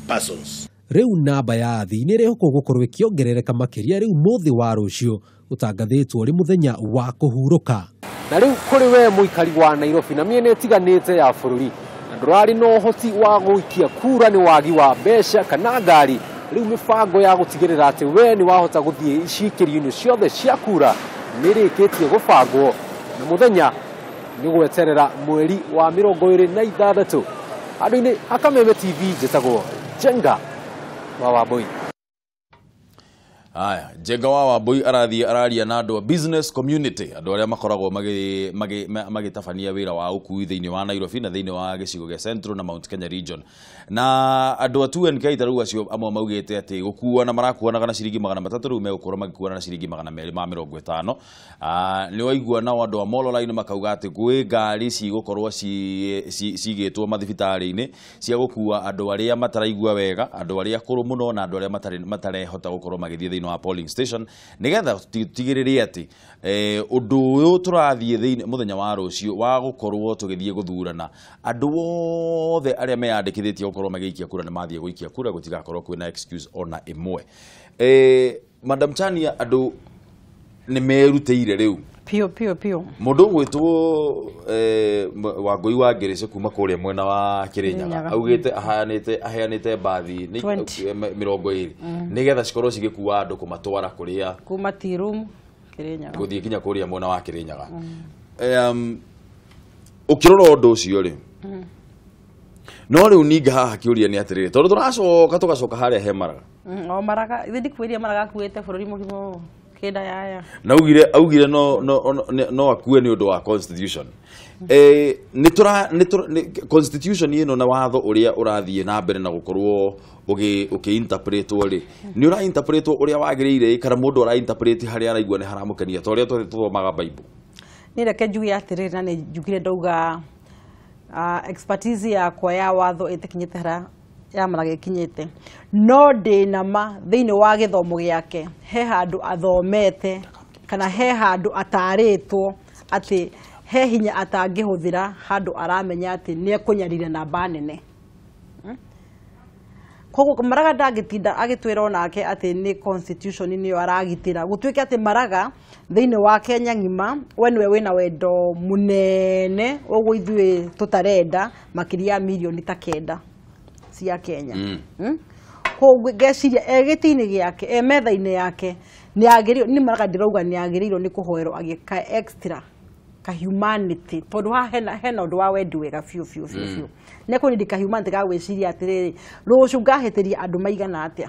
persons. Rĩu namba ya athii nĩ ĩrĩhokwo gũkorwo ĩkĩongerereka makĩria rĩu mũthĩ wa rũciũ ũtangathĩtwo ũrĩ mũthenya wa kũhurũka. Na rĩu kũrĩ we mũikari wa Nairobi na mĩena ĩtiganĩte ya bũrũri na ndũrarĩ na ũhoti wa gũikia kura nĩ wagi wa mbeca kana ngari, rĩu mĩbango ya gũtigĩrĩra atĩ we nĩ wahota gũthiĩ icikĩrio-inĩ ciothe cia kura nĩ ĩrĩkĩtie gũbangwo na mũthenya nĩ gweterera mweri wa 26. Andũ-inĩ a Kameme TV, njĩtagwo Njenga wa Wambui. Aya, Njenga wa Wambui arathiĩ araria na andũ a business community, andũ arĩa makoragwo magĩtabania wĩra wa ũkui thĩinĩ wa Nairobi na thĩinĩ wa gĩcigo gĩa Central na Mount Kenya region. Na andũ a 2NK ta rĩu acio amwe maugĩte atĩ gũkuana marakuanaga na ciringi 300, rĩu megũkorwo magĩkuana na ciringi 250. Nĩ waigua nao andũ a Molo Line makauga atĩ gwĩ ngari cigũkorwo cigĩtwo mathibitarĩ-inĩ cia gũkua andũ arĩa mataraigua wega, andũ arĩa akũrũ mũno na andũ arĩa matarehota gũkorwo magĩthiĩ thĩinĩ wa polling station, nigetha tigĩrĩre atĩ ũndũ ũyũ tũrathiĩ thĩinĩ mũthenya wa rũciũ wa gũkorwo tũgĩthiĩ gũthurana, andũ othe arĩa meyandĩkithĩtie gũkorwo magĩikia kura nĩ mathiĩ gũikia kura, gũtigakorwo kwĩna excuse ona ĩmwe. Madam Chania, andũ nĩ merutĩire rĩu Pio pio pio. Mũndũ ũgwĩtwo Wangũi wa Ngĩrĩcĩ kuma kũrĩa mwena wa Kĩrĩnyaga augĩte aheanĩte mbathi 20 nĩgetha cikorwo cigĩkua andũ kũmatwara kũrĩa kuma tea room Kĩrĩnyaga gũthiĩ nginya kũrĩa mwena wa Kĩrĩnyaga. Ũkĩrora ũndũ ũcio rĩ, no rĩu ningĩ haha kĩũria nĩ atĩrĩrĩ, tondũ tũracoka tũgacoka harĩa he Maraga. O Maraga, ithe ndikwĩria Maraga akuĩte bũrũri mũgima ũũ kĩnda yaya. Na augire no akue nĩ ũndũ wa constitution. Nĩ constitution ĩno na watho ũrĩa ũrathiĩ na mbere na gũkorwo ũkĩ-interpretwo rĩ, nĩ ũra-interpretwo ũrĩa wagĩrĩire kana mũndũ ara-interpret harĩa araigua nĩ haramũkenia ta ũrĩa tũthomaga Bible? Niĩ reke njuge atĩrĩrĩ, na nĩ njugire ndauga expertise yakwa ya watho ĩtakinyĩte harĩa ya Maraga ĩkinyĩte, no ndĩna ma thĩinĩ wa gĩthomo gĩake he handũ athomete kana he handũ atarĩtwo atĩ he hinya atangĩhũthĩra handũ aramenya atĩ nĩ ekũnyarira namba nene. Koguo Maraga ndangĩtinda agĩtwĩra onake atĩ nĩ constitution nĩyo aragitĩra, gũtuĩke atĩ Maraga thĩinĩ wa Kenya ng'ima we nĩwe wĩna wendo mũnene ũguo ithuĩ tũtarenda makĩria ya mirioni ta 9 cia Kenya. Koguo ngeciria e gĩtĩ-inĩ gĩake, e metha-inĩ yake, nĩ agĩrĩirwo nĩ Maraga ndĩrauga nĩ agĩrĩirwo nĩ kũhoerwo agĩka extra ka humanity, tondũ haha hena ũndũ wa wendi wega biũ biũ biũ biũ. Nĩ ekũnindi ka humanity ga gwĩciria atĩrĩrĩ, rũciũ ngahĩtĩria andũ maigana atĩa.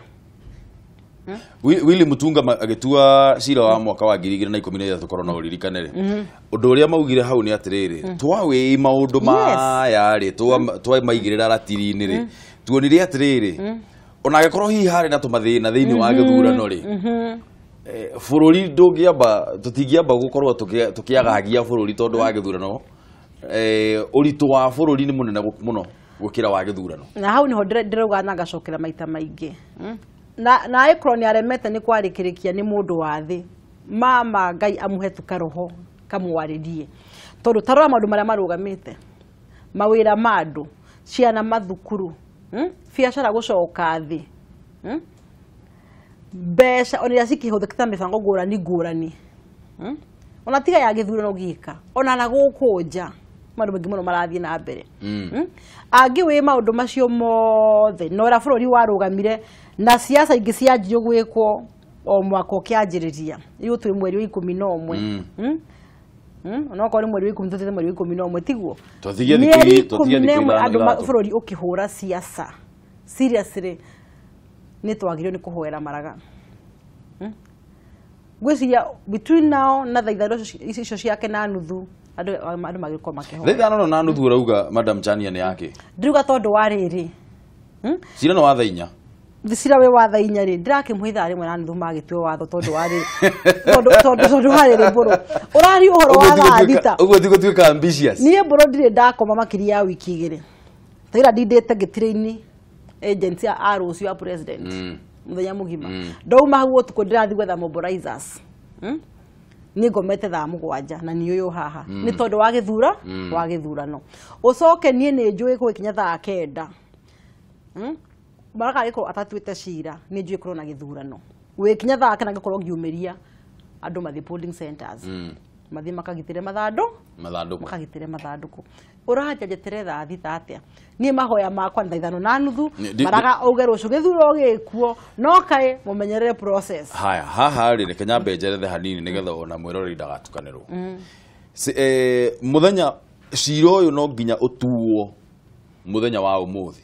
Willy Mutunga agĩtua cira wa mwaka wa 2013 korwo no ũririkane rĩ, ũndũ ũrĩa maugire hau nĩ atĩrĩrĩ, twawĩi maũndũ maya rĩ, twamaigĩrĩra ratiri-inĩ rĩ, tuonire atĩrĩrĩ, ona angĩkorwo hihi harĩ na tũmathĩna thĩinĩ wa gĩthurano rĩ, bũrũri ndũngĩamba, tũtingĩamba gũkorwo tũkĩagagia bũrũri tondũ wa gĩthurano. Ũritũ wa bũrũri nĩ mũnene mũno gũkĩra wa gĩthurano. Na hau nĩho ndĩrauga na ngacokera maita maingĩ. Na angĩkorwo nĩ aremete nĩ kwarĩkĩrĩkia nĩ mũndũ wa thĩ, mama Ngai amũhe tu karoho kamwarĩrie, tondũ ta rora maũndũ marĩa marũgamĩte, mawĩra ma andũ, ciana mathukuru, biacara gũcoka thĩ, mbeca ona iria cikĩhũthĩka ta mĩbango ngũrani ngũrani, ona tiga ya gĩthurano gĩka, ona na gũkũ nja maũndũ maingĩ mũno marathiĩ na mbere. Angĩ wĩ maũndũ macio mothe na ũrĩa bũrũri warũgamire na siasa ingĩ cianjirio gwĩkwo o mwaka ũkĩanjĩrĩria, rĩu twĩ mweri wa 11. Onokorwo nĩ mweri wa 10 tũthiĩte mweri wa 11 tiguo? Mĩeri 11 andũ bũrũri ũkĩhũra siasa seriously, nĩ twagĩrĩirwo nĩ kũhoera Maraga. Ngwĩciria between now na thaa 5 icio ciake na nuthu andũ magĩkorwo makĩhoera. Thaa 5 na nuthu ũrauga Madam Chania nĩ yake? Ndiruga tondũ wa rĩrĩ, cira nĩ wa thaa 4. Cira wĩ wa thaa 4 rĩ, ndĩrakĩmũhe ithaa 1 na nuthu magĩtue watho tondũ wa rĩrĩ, tondũ wa rĩrĩ mbũrũ ũraria ũhoro wa thaa 6. Ũguo ti gũtuĩka ambitious. Niĩ mbũrũ ndirĩ ndakoma makĩria ya wiki 2, taira ndindĩte ngĩtrain agents a rũciũ a president mũthenya mũgima. Ndauma hau ũtukũ ndĩrathiĩ gwetha mobilizers. Niĩ ngomete thaa 7 na niĩ ũyũ haha nĩ tondũ wa gĩthura wa gĩthurano. Ũcoke niĩ nĩ njũĩ gũgĩkinya thaa 9 Maraga agĩkorwo atatuĩte cira, nĩ njũĩ kũrwo na gĩthurano wĩkinya thaa kana ngĩkorwo ngiumĩria andũ mathiĩ polling centers, mathiĩ makagitĩre mathandũkũ, makagitĩre mathandũkũ. Ũranja njetere thaa 6 atĩa? Niĩ mahoya makwa nĩ thaa 5:30. Maraga auge rũciũ gĩthurano gĩkuo, no kaĩ mũmenyerere process. Haya, haha rĩ, reke nyambe njerethe hanini nĩgetha ona mwĩroreri ndagatukanĩrwo. Mũthenya cira ũyũ no nginya ũtuo mũthenya wa ũmũthĩ,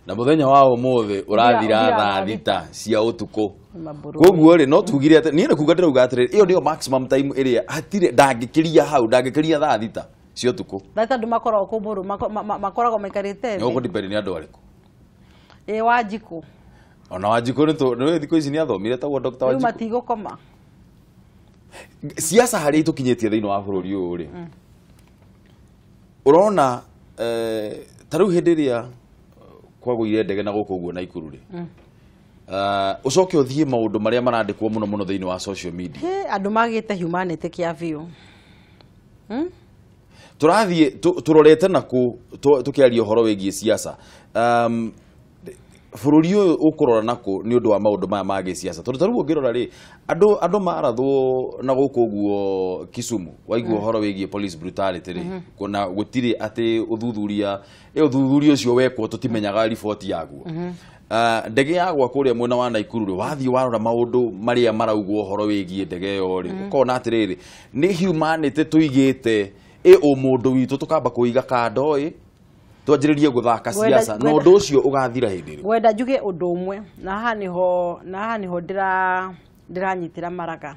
na mũthenya wa ũmũthĩ ũrathira Ũthira thaa thaa 6 cia ũtukũ. Mabũrũri. Koguo rĩ, no tugire atĩ niĩ nĩ kuga ndĩrauga atĩrĩrĩ, ĩyo nĩyo maximum time ĩrĩa hatirĩ ndangĩkĩria hau, ndangĩkĩria thaa 6 cia ũtukũ. Thaa 6 andũ makoragwo kũmbũrũ, makoragwo maikarĩte Nĩ thĩ. ũkũ-depend nĩ andũ arĩkũ. Ĩ Wanjikũ. Ona Wanjikũ nĩ thikũ ici nĩ athomire tagwo Dr. Rĩu Wanjikũ. Matigũkoma. Siasa harĩa itũkinyĩtie thĩinĩ wa bũrũri ũyũ rĩ, ũrona ta rĩu hĩndĩ ĩrĩa kwagũire ndege na gũkũ ũguo Naikuru rĩ, ũcoke ũthiĩ maũndũ marĩa marandĩkwo mũno mũno thĩinĩ wa social media. Hĩ, andũ magĩte humanity kĩa biũ. Tũrathiĩ tũrorete nakũ tũkĩaria ũhoro wĩgiĩ siasa? Bũrũri ũyũ ũkũrora nakũ nĩ ũndũ wa maũndũ maya ma gĩsiasa? Tondũ ta rĩu ũngĩrora rĩ, andũ marathwo na gũkũ ũguo Kisumu, waigua ũhoro wĩgiĩ police brutality rĩ, kuna gũtirĩ atĩ ũthuthuria, ĩ ũthuthuria ũcio wekwo tũtimenyaga riboti yaguo. Ndege yagwa kũrĩa mwena wa Naikuru rĩ, wathiĩ warora maũndũ marĩa maraugwo ũhoro wĩgiĩ ndege ĩyo rĩ, ũkona atĩrĩrĩ, nĩ humanity tũigĩte ĩ ũmũndũ witũ tũkamba kũiga kando, ĩ twanjĩrĩrie gũthaka siasa na ũndũ ũcio ũgathira hĩndĩ ĩrĩkũ? Ngwenda njuge ũndũ ũmwe na haha nĩho ndĩranyitĩra Maraga.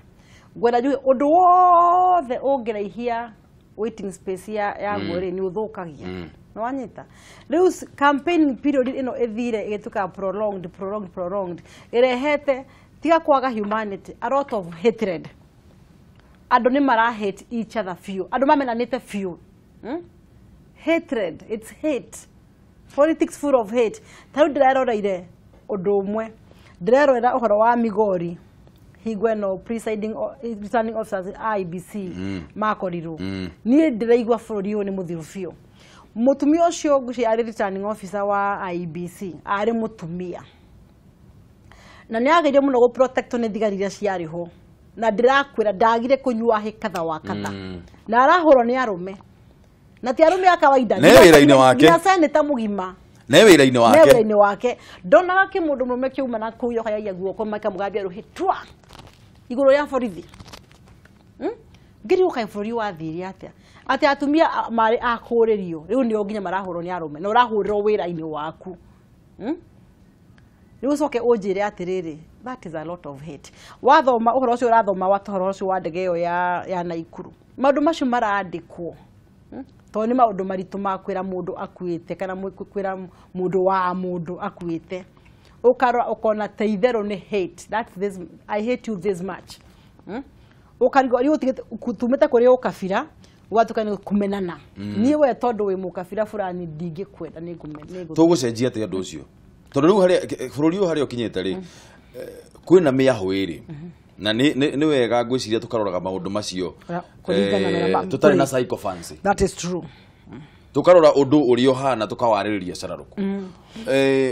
Ngwenda njuge ũndũ wothe ũngĩraihia waiting space ya yaguo rĩ, nĩ ũthũkagia. Nĩwanyita? Rĩu campaign period ĩno ĩthire ĩgĩtuĩka prolonged, prolonged, prolonged, ĩrehete tiga kwaga humanity, a lot of hatred. Andũ nĩ mara hate each other biũ, andũ mamenanĩte biũ. Hatred, it's hate politics, full of hate. Ta rĩu ndĩreroreire ũndũ ũmwe, ndĩrerorera ũhoro wa Migori hingo ĩno presiding returning officers a IEBC makorirwo. Niĩ ndĩraigua bũrũri ũyũ nĩ mũthiru biũ. Mũtumia ũcio ngwĩciria arĩ returning officer wa IEBC arĩ mũtumia, na nĩ agĩrĩire mũno gũ protect nĩ thigari iria ciarĩ ho, na ndĩrakwĩra ndagire kũnyua hĩ kadha wa kadha, na arahũrwo nĩ arũme, na ti arũme a kawaida. Ne wĩra-inĩ wake. Nginya seneta mũgima. Ne wĩra-inĩ Ne wake. Wĩra-inĩ wake. Ndonaga kĩmũndũ mũrũme kĩuma na kũu yokayagia guoko makamũgambia rũhĩ twa igũrũ rĩa borithi. Ngĩrigwo kaĩ bũrũri wathire atĩa atĩ atumia marĩ a kũũrĩrio rĩu nĩo nginya marahũrwo nĩ arũme, na ũrahũrĩrwo wĩra-inĩ waku. Rĩu ũcoke ũnjĩre atĩrĩrĩ, that is a lot of hate. Wathoma ũhoro ũcio, ũrathoma wa ũhoro ũcio wa ndege ĩyo ya Naikuru, maũndũ macio marandĩkwo. Tondũ nĩ maũndũ maritũ ma kwĩra mũndũ akuĩte kana kwĩra mũndũ wa mũndũ akuĩte, ũkarora ũkona ta itherũ nĩ hate. That's this, I hate you this much. Ũkarigwo rĩu ũtigĩte tumĩte kũrĩ ũkabira ũgatuĩka nĩ kũmenana. Niĩ we tondũ wĩ mũkabira fulani ndingĩkwenda, nĩ Tũgũcenjia atĩa ũndũ ũcio? Tondũ rĩu harĩa bũrũri ũyũ harĩa ũkinyĩte rĩ, kwĩna mĩahũ ĩrĩ, na nĩ wega ngwĩciria tũkaroraga maũndũ macio Kũringana na tũtarĩ na sycophancy. That is true. Tũkarora ũndũ ũrĩa ũhana, tũkawarĩrĩria cararũkũ.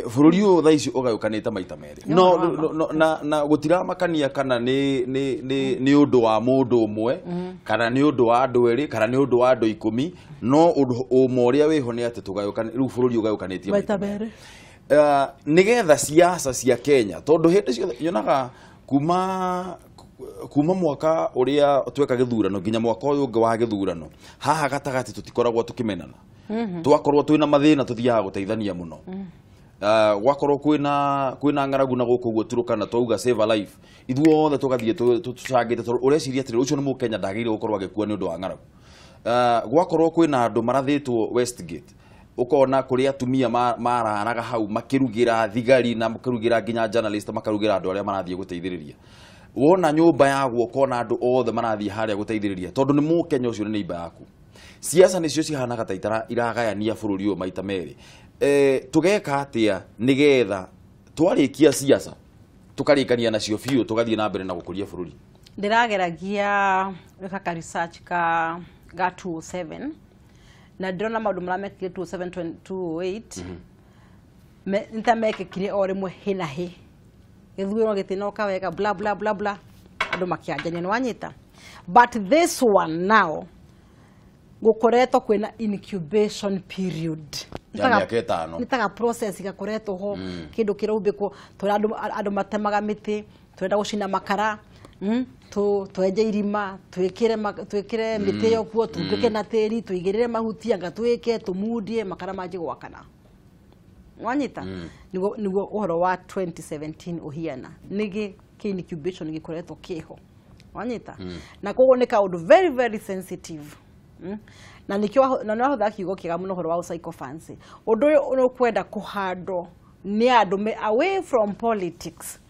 Bũrũri ũyũ thaa ici ũgayũkanĩte maita merĩ, no, no, no, na gũtiramakania kana nĩ ũndũ wa mũndũ ũmwe kana nĩ ũndũ wa andũ erĩ kana nĩ ũndũ wa andũ 10, no ũndũ ũma ũrĩa wĩho nĩ atĩ tũgayũkane rĩu bũrũri ũgayũkanĩtie maita merĩ. Nĩgetha siasa cia Kenya, tondũ hĩndĩ ciothe nyonaga kuma mwaka ũrĩa tweka gĩthurano nginya mwaka ũyũ ũngĩ wa gĩthurano, haha gatagatĩ tũtikoragwo tũkĩmenana. Twakorwo twĩna mathĩna tũthiaga gũteithania mũno. Gwakorwo kwĩna ng'aragu na gũkũ ũguo Turukana, twauga save a life, ithuothe tũgathiĩ tũcangĩte tondũ ũreciria atĩrĩ, ũcio nĩ mũkenya, ndagĩrĩire gũkorwo agĩkua nĩ ũndũ wa ng'aragu. Gwakorwo kwĩna andũ marathĩtwo Westgate, ũkona kũrĩ atumia mararaga hau makĩrugĩra thigari na makĩrugĩra nginya journalist, makarugĩra andũ arĩa marathiĩ gũteithĩrĩria. Wona nyũmba yagwo ũkona andũ othe marathiĩ harĩa gũteithĩrĩria tondũ nĩ mũkenya, ũcio nĩ neighbor yaku. Siasa nĩcio cihanaga ta iragayania bũrũri ũyũ maita merĩ. Tũgeka atĩa nĩgetha twarĩkia siasa tũkarĩkania nacio biũ, tũgathiĩ na mbere na gũkũria bũrũri? Ndĩrageragia gwĩka ka research ka ga 207 na ndĩrona maũndũ marĩa mekire 207, 208. Nĩ ta mekĩkire o rĩmwe hĩ na hĩ, gĩthurano gĩtinoka wega, bla bla bla bla, andũ makĩanjania, nĩ wanyita. But this one now gũkoretwo kwĩna incubation period. Ya mĩaka 5. Nĩ taga process gakoretwo ho, kĩndũ kĩraumbĩkwo tũrĩa andũ matemaga mĩtĩ, tũrenda gũcina makara, twenje irima, twĩkĩre mĩtĩ ĩyo kuo, tumbĩke na tĩri, tũigĩrĩre mahuti, anga twĩke tũmundie makara manjie gwakana, wanyita. Nĩguo ũhoro wa 2017 ũhiana nĩ gĩ incubation gĩkoretwo kĩho, wanyita. Na koguo nĩ kaũndũ very very sensitive. Na nĩkĩo na nĩ wahũthĩra kiugo kĩega mũno, ũhoro wa sycophancy. Ũndũ ũyũ nĩ ũkwenda kũhandwo nĩ andũ me away from politics,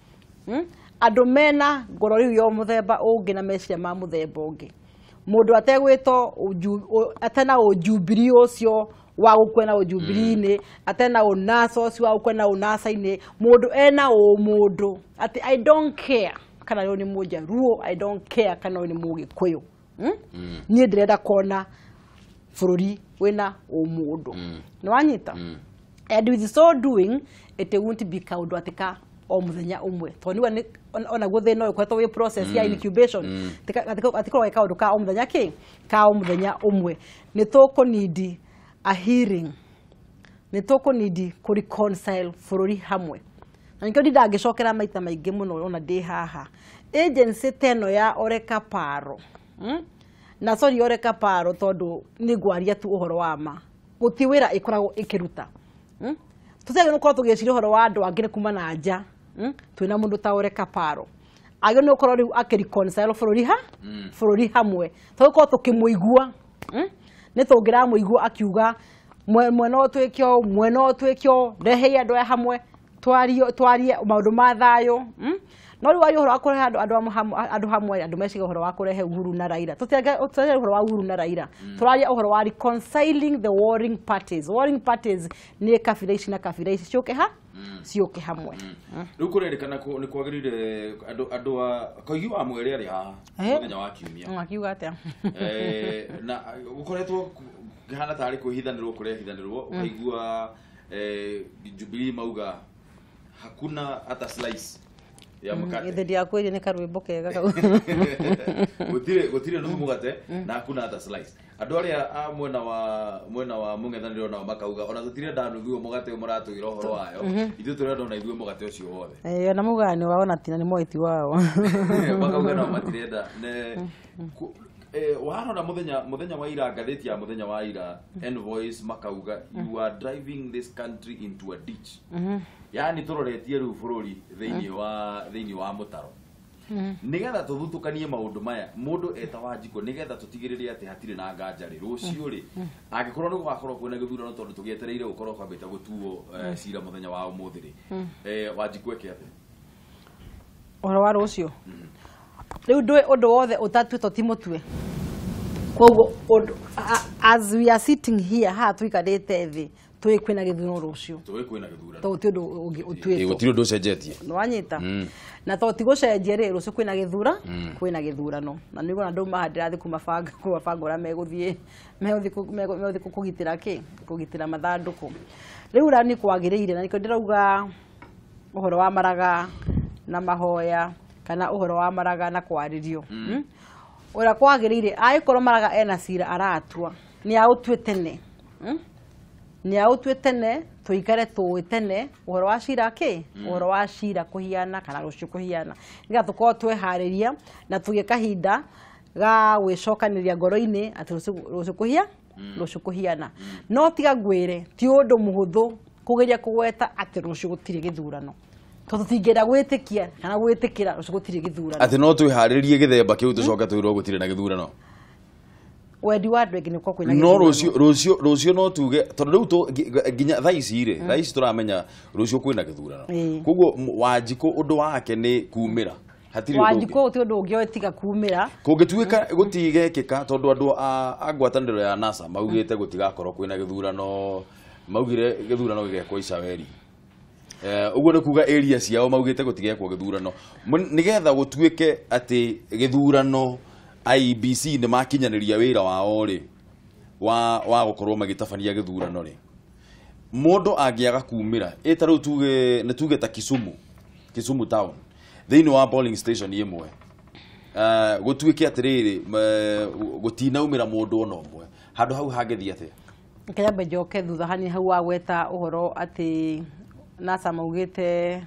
Andũ mena ngoro rĩu ya mũthemba ũngĩ na meciria ma mũthemba ũngĩ, mũndũ ategwĩtwo atena ũjubilee ũcio wa gũkwena ũjubilee-inĩ, atena ũnasa ũcio wa gũkwena ũnasa-inĩ, mũndũ ena ũmũndũ atĩ I don't care kana ũyũ nĩ mũjaruo, I don't care kana ũyũ nĩ mũgĩkũyũ, Niĩ ndĩrenda kuona bũrũri wĩna ũmũndũ, nĩ wanyita. And with so doing, it won't be kaũndũ atĩ ka o mũthenya ũmwe, tondũ nĩguo onaguo thĩna ũyũ ũkoretwo wĩ process ya incubation. Atikorwo gĩ kaũndũ ka o mũthenya, kĩ ka o mũthenya ũmwe. Nĩ tũkũnidi a hearing, nĩ tũkũnidi kũ reconcile bũrũri hamwe, na nĩkĩo ndindangĩcokera maita maingĩ mũno ona ndĩ haha agency ta ĩno ya Ole Kaparo, Na sorry Ole Kaparo, tondũ nĩ ngwaria tu ũhoro wa ma, gũti wĩra ĩkoragwo ĩkĩruta, Tũtiagĩrĩirwo gũkorwo tũgĩciria ũhoro wa andũ angĩ nĩ kuma na nja, Twĩna mũndũ ta Ole Kaparo agĩrĩirwo nĩ gũkorwo rĩu akĩreconcile bũrũri ha bũrũri hamwe, tũgũkorwo tũkĩmũigua, Nĩ tũngĩramũigua akiuga mwena ũyũ twĩke ũũ, mwena ũyũ twĩke ũũ, rehei andũ aya hamwe, twarie twarie maũndũ ma thayũ, No rĩu waria ũhoro wa kũrehe andũ hamwe, andũ meciria ũhoro wa kũrehe Uhuru na Raila. Tũtiaria ũhoro wa Uhuru na Raila, tũraria ũhoro wa reconciling the warring parties. Warring parties nĩ kabira ici na kabira ici, ciũke ha ciũke hamwe. Rĩu kũrerĩkana nĩ kwagĩrĩire andũ a Koigi wa Mwere arĩ haha mũthenya wa Kiumia. Akiuga atĩa? Na gũkoretwo kĩhana tarĩ kwĩhithanĩrwo kũrehithanĩrwo, ũkaigua Jubilee mauga hakuna hata slice ya mkate. Githĩ ndiakwĩrie nĩ karwĩmbo kega kau. Gũtirĩ nuthu mũgate na hakuna hata slice. Andũ arĩa a mwena wa mũng'ethanĩro nao makauga ona tũtirenda nuthu ĩyo mũgate ũyũ mũratwĩra ũhoro wayo, ithuĩ tũrenda ona ithuĩ mũgate ũcio wothe. Ona maugaga nĩ wao na tina nĩ moĩ ti wao. Makauga nao matirenda ne warora mũthenya wa ira, ngathĩti ya mũthenya wa ira, Envoys makauga, "You are driving this country into a ditch." Yani tũroretie rĩu bũrũri thĩinĩ wa mũtaro. Nĩgetha tũthutũkanie maũndũ maya, mũndũ eta Wanjikũ, nĩgetha tũtigĩrĩre atĩ hatirĩ na nganja rĩ, rũciũ rĩ, angĩkorwo nĩ gũgakorwo kwĩna gĩthurano, tondũ tũgĩetereire gũkorwo kwambĩte gũtuo cira mũthenya wa ũmũthĩ rĩ, Wanjikũ eke atĩa? Ũhoro wa rũciũ rĩu, ndũĩ ũndũ wothe ũtatuĩtwo ti mũtue. Koguo as we are sitting here, haha tũikarĩte thĩ, tũĩ kwĩna gĩthurano rũciũ. Tũĩ kwĩna gĩthurano. Tondũ ti ũndũ ũngĩ ũtuĩtwo. Gũtirĩ ũndũ ũcenjetie. Nĩwanyita. Na to ti gũcenjia rĩ, rũciũ kwĩna gĩthura kwĩna gĩthurano, na nĩguo na ndauma haha ndĩrathiĩ kũmabanga ũrĩa megũthiĩ kũgitĩra kĩ kũgitĩra mathandũkũ. Rĩu ũrĩa nĩ kwagĩrĩire, na nĩkĩo ndĩrauga ũhoro wa maraga na mahoya kana ũhoro wa maraga na kwarĩrio. Ũrĩa kwagĩrĩire, angĩkorwo maraga ena cira aratua, nĩ aũtue tene, Nĩ aũtue tene, tũikare tũĩ tene ũhoro wa cira kĩ ũhoro wa cira kũhiana kana rũciũ kũhiana, nĩgetha tũkorwo tweharĩria na tũgĩe kahinda ga gwĩcokanĩria ngoro-inĩ atĩ rũciũ kũhia rũciũ kũhiana. No tiga ngwĩre, ti ũndũ mũhũthũ kũgeria kũgweta atĩ rũciũ gũtirĩ gĩthurano, tondũ tũtingĩenda gwĩtĩkia kana gwĩtĩkĩra rũciũ gũtirĩ gĩthurano. Atĩ no twĩharĩrie gĩthemba kĩu, tũcoke twĩrwo gũtirĩ na gĩthurano. Wendi wa andũ aingĩ nĩ gũkorwo kwĩna No gĩthurano. Rũciũ no tuge, tondũ rĩu nginya thaa ici rĩ, thaa ici tũramenya rũciũ kwĩna gĩthurano. Koguo Wanjikũ ũndũ wake nĩ kumĩra, hatirĩ ũndũ ũngĩ. Wanjikũ gũtirĩ ũndũ ũngĩ oĩ tiga kumĩra. Kũngĩtuĩka gũtigekĩka, tondũ andũ a ngwatanĩro ya NASA maugĩte gũtigakorwo kwĩna gĩthurano, maugire gĩthurano gĩgekwo Icaweri. Ũguo nĩ kuga area ciao maugĩte gũtigekwo gĩthurano. Nĩgetha gũtuĩke atĩ gĩthurano IEBC nĩ makinyanĩria wĩra wao rĩ, wa gũkorwo magĩtabania gĩthurano rĩ, Mũndũ angĩaga kumĩra ĩ ta rĩu tuge nĩ tuge ta Kisumu town thĩinĩ wa polling station ĩmwe, gũtuĩke atĩrĩrĩ, gũtinaumĩra mũndũ ona ũmwe handũ hau, hangĩthiĩ atĩa? Kĩambe njoke thutha hani hau wagweta ũhoro atĩ NASA maugĩte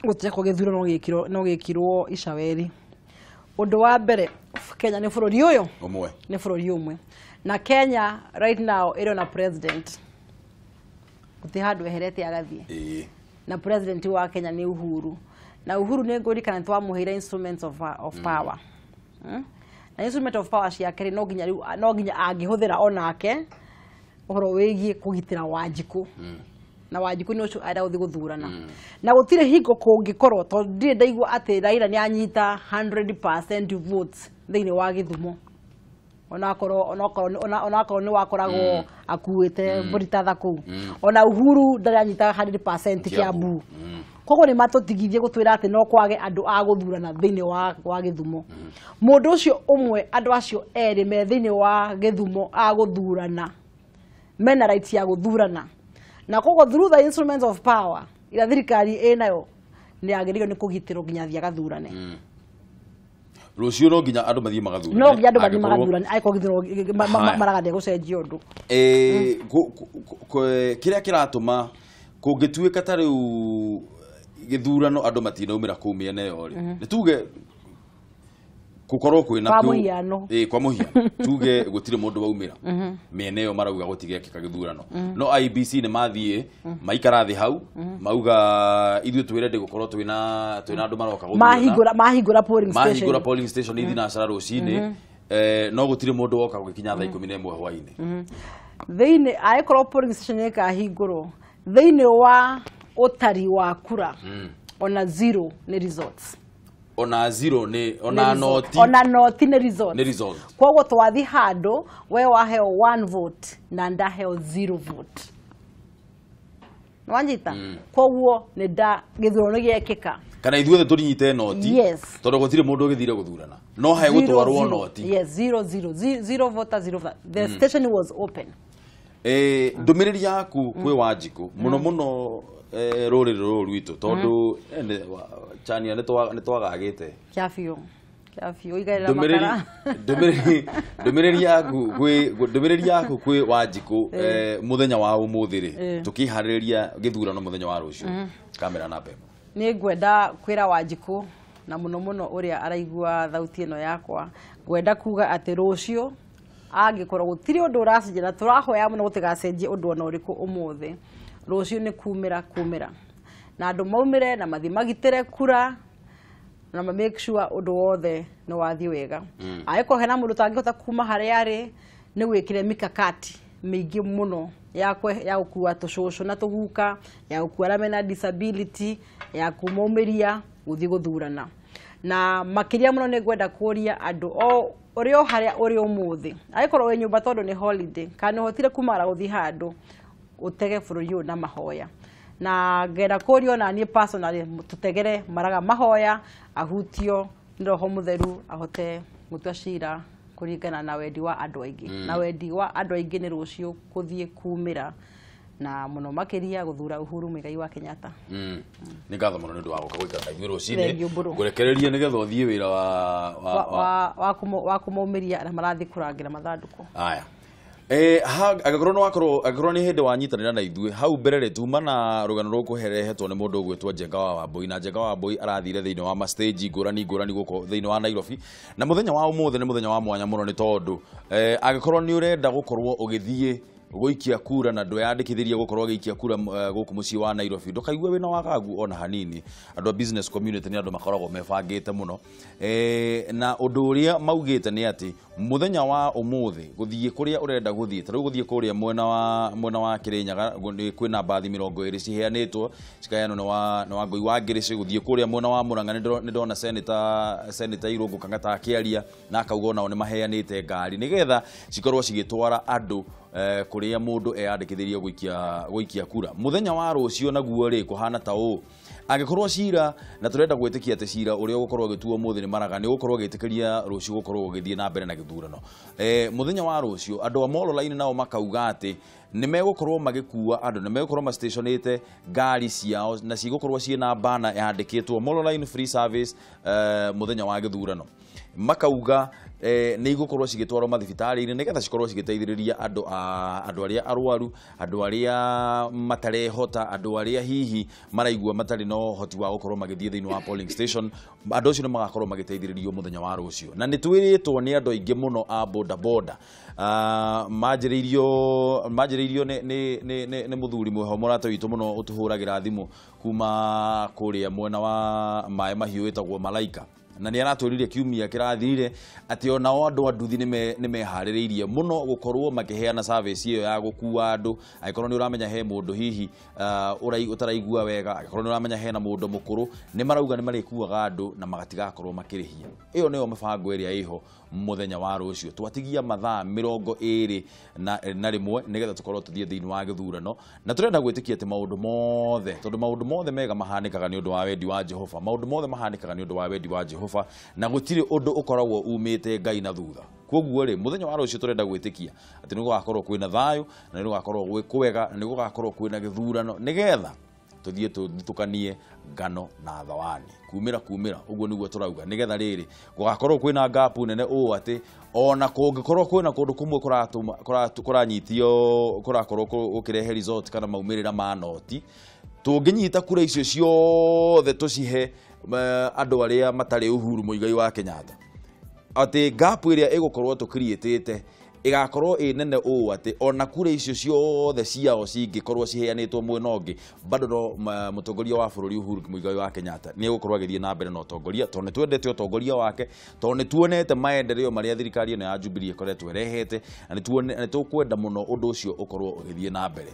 gũtirekwo gĩthurano no gĩkirwo Icaweri. Ũndũ wa mbere, Kenya nĩ bũrũri ũyũ ũmwe. Nĩ bũrũri ũmwe, na Kenya right now ĩrĩ na president, gũtirĩ handũ eherete agathiĩ. Na president wa Kenya nĩ Uhuru, na Uhuru nĩ ngũririkana nĩ twamũheire instruments of power. Na instrument of power ciake rĩ, no nginya rĩu no nginya angĩhũthĩra onake ũhoro wĩgiĩ kũgitĩra Wanjikũ, na Wanjikũ nĩ ũcio arenda gũthiĩ gũthurana, na gũtirĩ hingo kũngĩkorwo, tondũ ndirĩ ndaigua atĩ Raila nĩ anyita 100% votes thĩinĩ wa Gĩthumo, onakorwo nĩ wakoragwo akuĩte mbũri ta kũu. Ona Uhuru ndarĩ anyita 100% Kiambu. Koguo nĩ matũtigithie gũtwĩra atĩ no kwage andũ a gũthurana thĩinĩ wa Gĩthumo. Mũndũ ũcio ũmwe, andũ acio erĩ me thĩinĩ wa Gĩthumo a gũthurana mena right ya gũthurana, na koguo through the instruments of power ira thirikari ĩnayo nĩ yagĩrĩirwo nĩ kũgitĩrwo nginya athiĩ agathurane. Rũciũ no nginya andũ mathiĩ magathurane. No nginya andũ mathiĩ magathurane angĩkorwo gĩthurano Haya. maragathiĩ gũcenjia ũndũ. Kĩrĩa kĩratũma kũngĩtuĩka ta rĩu gĩthurano andũ matinaumĩra kũu mĩena ĩyo rĩ, nĩ tuge gũkorwo kwĩna Kwa mũhiano. Kwa mũhiano tuge gũtirĩ mũndũ waumĩra mĩena ĩyo, marauga gũtigekĩka gĩthurano, no IEBC nĩ mathiĩ maikara thĩ hau, mauga ithuĩ twĩrende gũkorwo twĩna andũ maroka gũthurana. Mahingũra polling station. Mahingũra polling station thinacara rũcinĩ, no gũtirĩ mũndũ woka gũgĩkinya thaa 11 hwainĩ. Thĩinĩ angĩkorwo polling station ĩkahingũrwo, thĩinĩ wa ũtari wa kura, ona zero nĩ results. Ona zero nĩ ona Nĩ result. noti. Ona noti nĩ result. Nĩ result. Koguo twathi handũ we waheo one vote na ndaheo zero vote, nĩwanyita? Koguo nĩ nda gĩthurano gĩekĩka. Kana ithuothe tũrinyite noti. Yes. Tondũ gũtirĩ mũndũ ũgĩthire gũthurana no he Zero, gũtwarwo zero. noti. Yes, zero zero zero, zero voter, zero voter. The station was open. Ndũmĩrĩri yaku kwĩ Wanjikũ mũno mũno, rũrĩrĩ rũrũ rwitũ, tondũ chania nĩ twagagĩte. Kĩa biũ, kĩa biũ, igarĩra ndũmĩrĩri makara. Ndũmĩrĩri yaku kwĩ Wanjikũ mũthenya wa ũmũthĩ rĩ, tũkĩharĩrĩria gĩthurano mũthenya wa rũciũ, kamera namba 1. Nĩ ngwenda kwĩra Wanjikũ, na mũno mũno ũrĩa araigua thauti ĩno yakwa, ngwenda kuga atĩ rũciũ angĩkorwo gũtirĩ ũndũ ũracenjia, na tũrahoya mũno gũtigacenjie ũndũ ona ũrĩkũ ũmũthĩ, rũciũ nĩ kumĩra kumĩra, na andũ maumĩre na mathiĩ magitĩre kura na ma make sure ũndũ wothe nĩ wathiĩ wega. Angĩkorwo hena mũndũ ũtangĩhota kuma harĩa arĩ, nĩ gwĩkĩre mikakati mĩingĩ mũno ya gũkua tũcũcũ na tũguka, ya gũkua arĩa mena disability, ya kumaumĩria gũthiĩ gũthurana. Na makĩria mũno nĩ ngwenda kũria andũ o ũrĩ o harĩa ũrĩ ũmũthĩ, angĩkorwo wĩ nyũmba tondũ nĩ holiday kana nĩ ũhotire kumagara gũthiĩ handũ, ũtege bũrũri ũyũ na mahoya. Na ngenda kũria ona niĩ personally, tũtegere Maraga mahoya ahutio nĩ Roho Mũtheru ahote gũtua cira kũringana na wendi wa andũ aingĩ. Na wendi wa andũ aingĩ nĩ rũciũ kũthiĩ kumĩra, na mũno makĩria gũthura Uhuru Muigai wa Kenyatta. Nĩ ngatho mũno nĩ ũndũ wa gũka gũikara na ithuĩ rũcinĩ. Thengiũ, Mbũrũ. Ngũrekererie nĩgetha ũthiĩ wĩra wa Wa kũmaumĩria arĩa marathiĩ kũrangĩra mathandũkũ. Aya. Angĩkorwo nĩ wakorwo, angĩkorwo nĩ hĩndĩ wanyitanĩra na ithuĩ hau mbere rĩ, tuma na rũgano rũkũherehetwo nĩ mũndũ ũgwĩtwo Njenga wa Wambui, na Njenga wa Wambui arathire thĩinĩ wa ma-stage ngũrani ngũrani gũkũ thĩinĩ wa Nairobi. Na mũthenya wa ũmũthĩ nĩ mũthenya wa mwanya mũno, nĩ tondũ angĩkorwo nĩ ũrenda gũkorwo ũgĩthiĩ gũikia kura na ndweyandĩkithirie gũkorwo ũgĩikia kura gũkũ mũciĩ wa Nairobi, ndũkaigue wĩna wagagu ona hanini. Andũ a business community nĩ andũ makoragwo mebangĩte mũno, na ũndũ ũrĩa maugĩte nĩ atĩ mũthenya wa ũmũthĩ gũthiĩ kũrĩa ũrenda gũthiĩ, ta rĩu gũthiĩ kũrĩa mwena wa Kĩrĩnyaga, kwĩna mbathi 20 ciheanĩtwo, cikaheanwo nĩ wa Ngũi wa Ngĩrĩcĩ. Gũthiĩ kũrĩa mwena wa Mũrang'a, nĩ ndona Senator Irũngũ Kang'ata akĩaria na akauga onao nĩ maheanĩte ngari nĩgetha cikorwo cigĩtwara andũ. kuria mundu eyandikithirie guikia kura muthenya wa rucio. Naguo ri kuhana ta uu, angikorwo cira na turenda gwitikia ati cira uria ugukorwo ugituo muthi ni Maraga ni ugukorwo ugitikiria rucio gukorwo ugithie na mbere na githurano, muthenya wa rucio andu a Molo Line nao makauga ati ni megukorwo magikua andu, ni megukorwo mastationite ngari ciao na cigukorwo ciina bana yandikitwo Molo Line free service muthenya wa githurano. Makauga nĩ igũkorwo cigĩtwarwo mathibitarĩ-inĩ nĩgetha cikorwo cigĩteithĩrĩria andũ andũ arĩa arwaru, andũ arĩa matarehota, andũ arĩa hihi maraigua matarĩ na ũhoti wa gũkorwo magĩthiĩ thĩinĩ wa polling station. Andũ acio nĩ magakorwo magĩteithĩrĩrio mũthenya wa rũciũ. Na nĩ twĩrĩtwo nĩ andũ aingĩ mũno a boda boda, manjĩrĩirio nĩ mũthuri mwĩho mũrata witũ mũno ũtũhũragĩra thimũ kuma kũrĩa mwena wa Maĩ Mahiũ wĩtagwo Malaika, na nĩ aratwĩrire kiumia kĩrathirire atĩ onao andũ a nduthi nĩ meharĩrĩirie mũno gũkorwo makĩheana service ĩyo ya gũkua andũ. Angĩkorwo nĩ ũramenya he mũndũ hihi ũtaraigua wega, angĩkorwo nĩ ũramenya hena mũndũ mũkũrũ, nĩ marauga nĩ marĩkuaga andũ na magatigakorwo makĩrĩhia. Ĩyo nĩyo mĩbango ĩrĩa ĩho mũthenya wa rũciũ. Twatigia mathaa 21 nĩgetha tũkorwo tũthiĩ thĩinĩ wa gĩthurano, na tũrenda gwĩtĩkia atĩ maũndũ mothe, tondũ maũndũ mothe mega mahanĩkaga nĩ ũndũ wa wendi wa Jehova, maũndũ mothe mahanĩkaga nĩ ũndũ wa wendi wa Jehova, na gũtirĩ ũndũ ũkoragwo umĩte Ngai na thutha. Koguo rĩ, mũthenya wa rũciũ tũrenda gwĩtĩkia atĩ nĩ gũgakorwo kwĩna thayũ, na nĩ gũgakorwo gwĩ kwega, na nĩ gũgakorwo kwĩna gĩthurano nĩgetha tũthiĩ tũthitũkanie ngano na thawani kumĩra ũguo nĩguo tũrauga, nĩgetha rĩrĩ gũgakorwo kwĩna ngapu nene ũũ atĩ ona kũngĩkorwo kwĩna kũndũ kũmwe kũranyitio kũrakorwo gũkĩrehe result kana maumĩrĩra ma noti, tũngĩnyita kura icio ciothe tũcihe andũ arĩa matarĩ Uhuru Muigai wa Kenyatta, atĩ ngapu ĩrĩa ĩgũkorwo tũkiriĩtĩte ĩgakorwo ĩ nene ũũ atĩ ona kura icio ciothe ciao cingĩkorwo ciheanĩtwo mwena ũngĩ, bado no mũtongoria wa bũrũri Uhuru Muigai wa Kenyatta nĩ egũkorwo agĩthiĩ na mbere na ũtongoria, tondũ nĩ twendete ũtongoria wake, tondũ nĩ tuonete maendeleo marĩa thirikari ĩno ya Jubilee ĩkoretwo ĩrehete, na nĩ tũkwenda mũno ũndũ ũcio ũkorwo ũgĩthiĩ na mbere.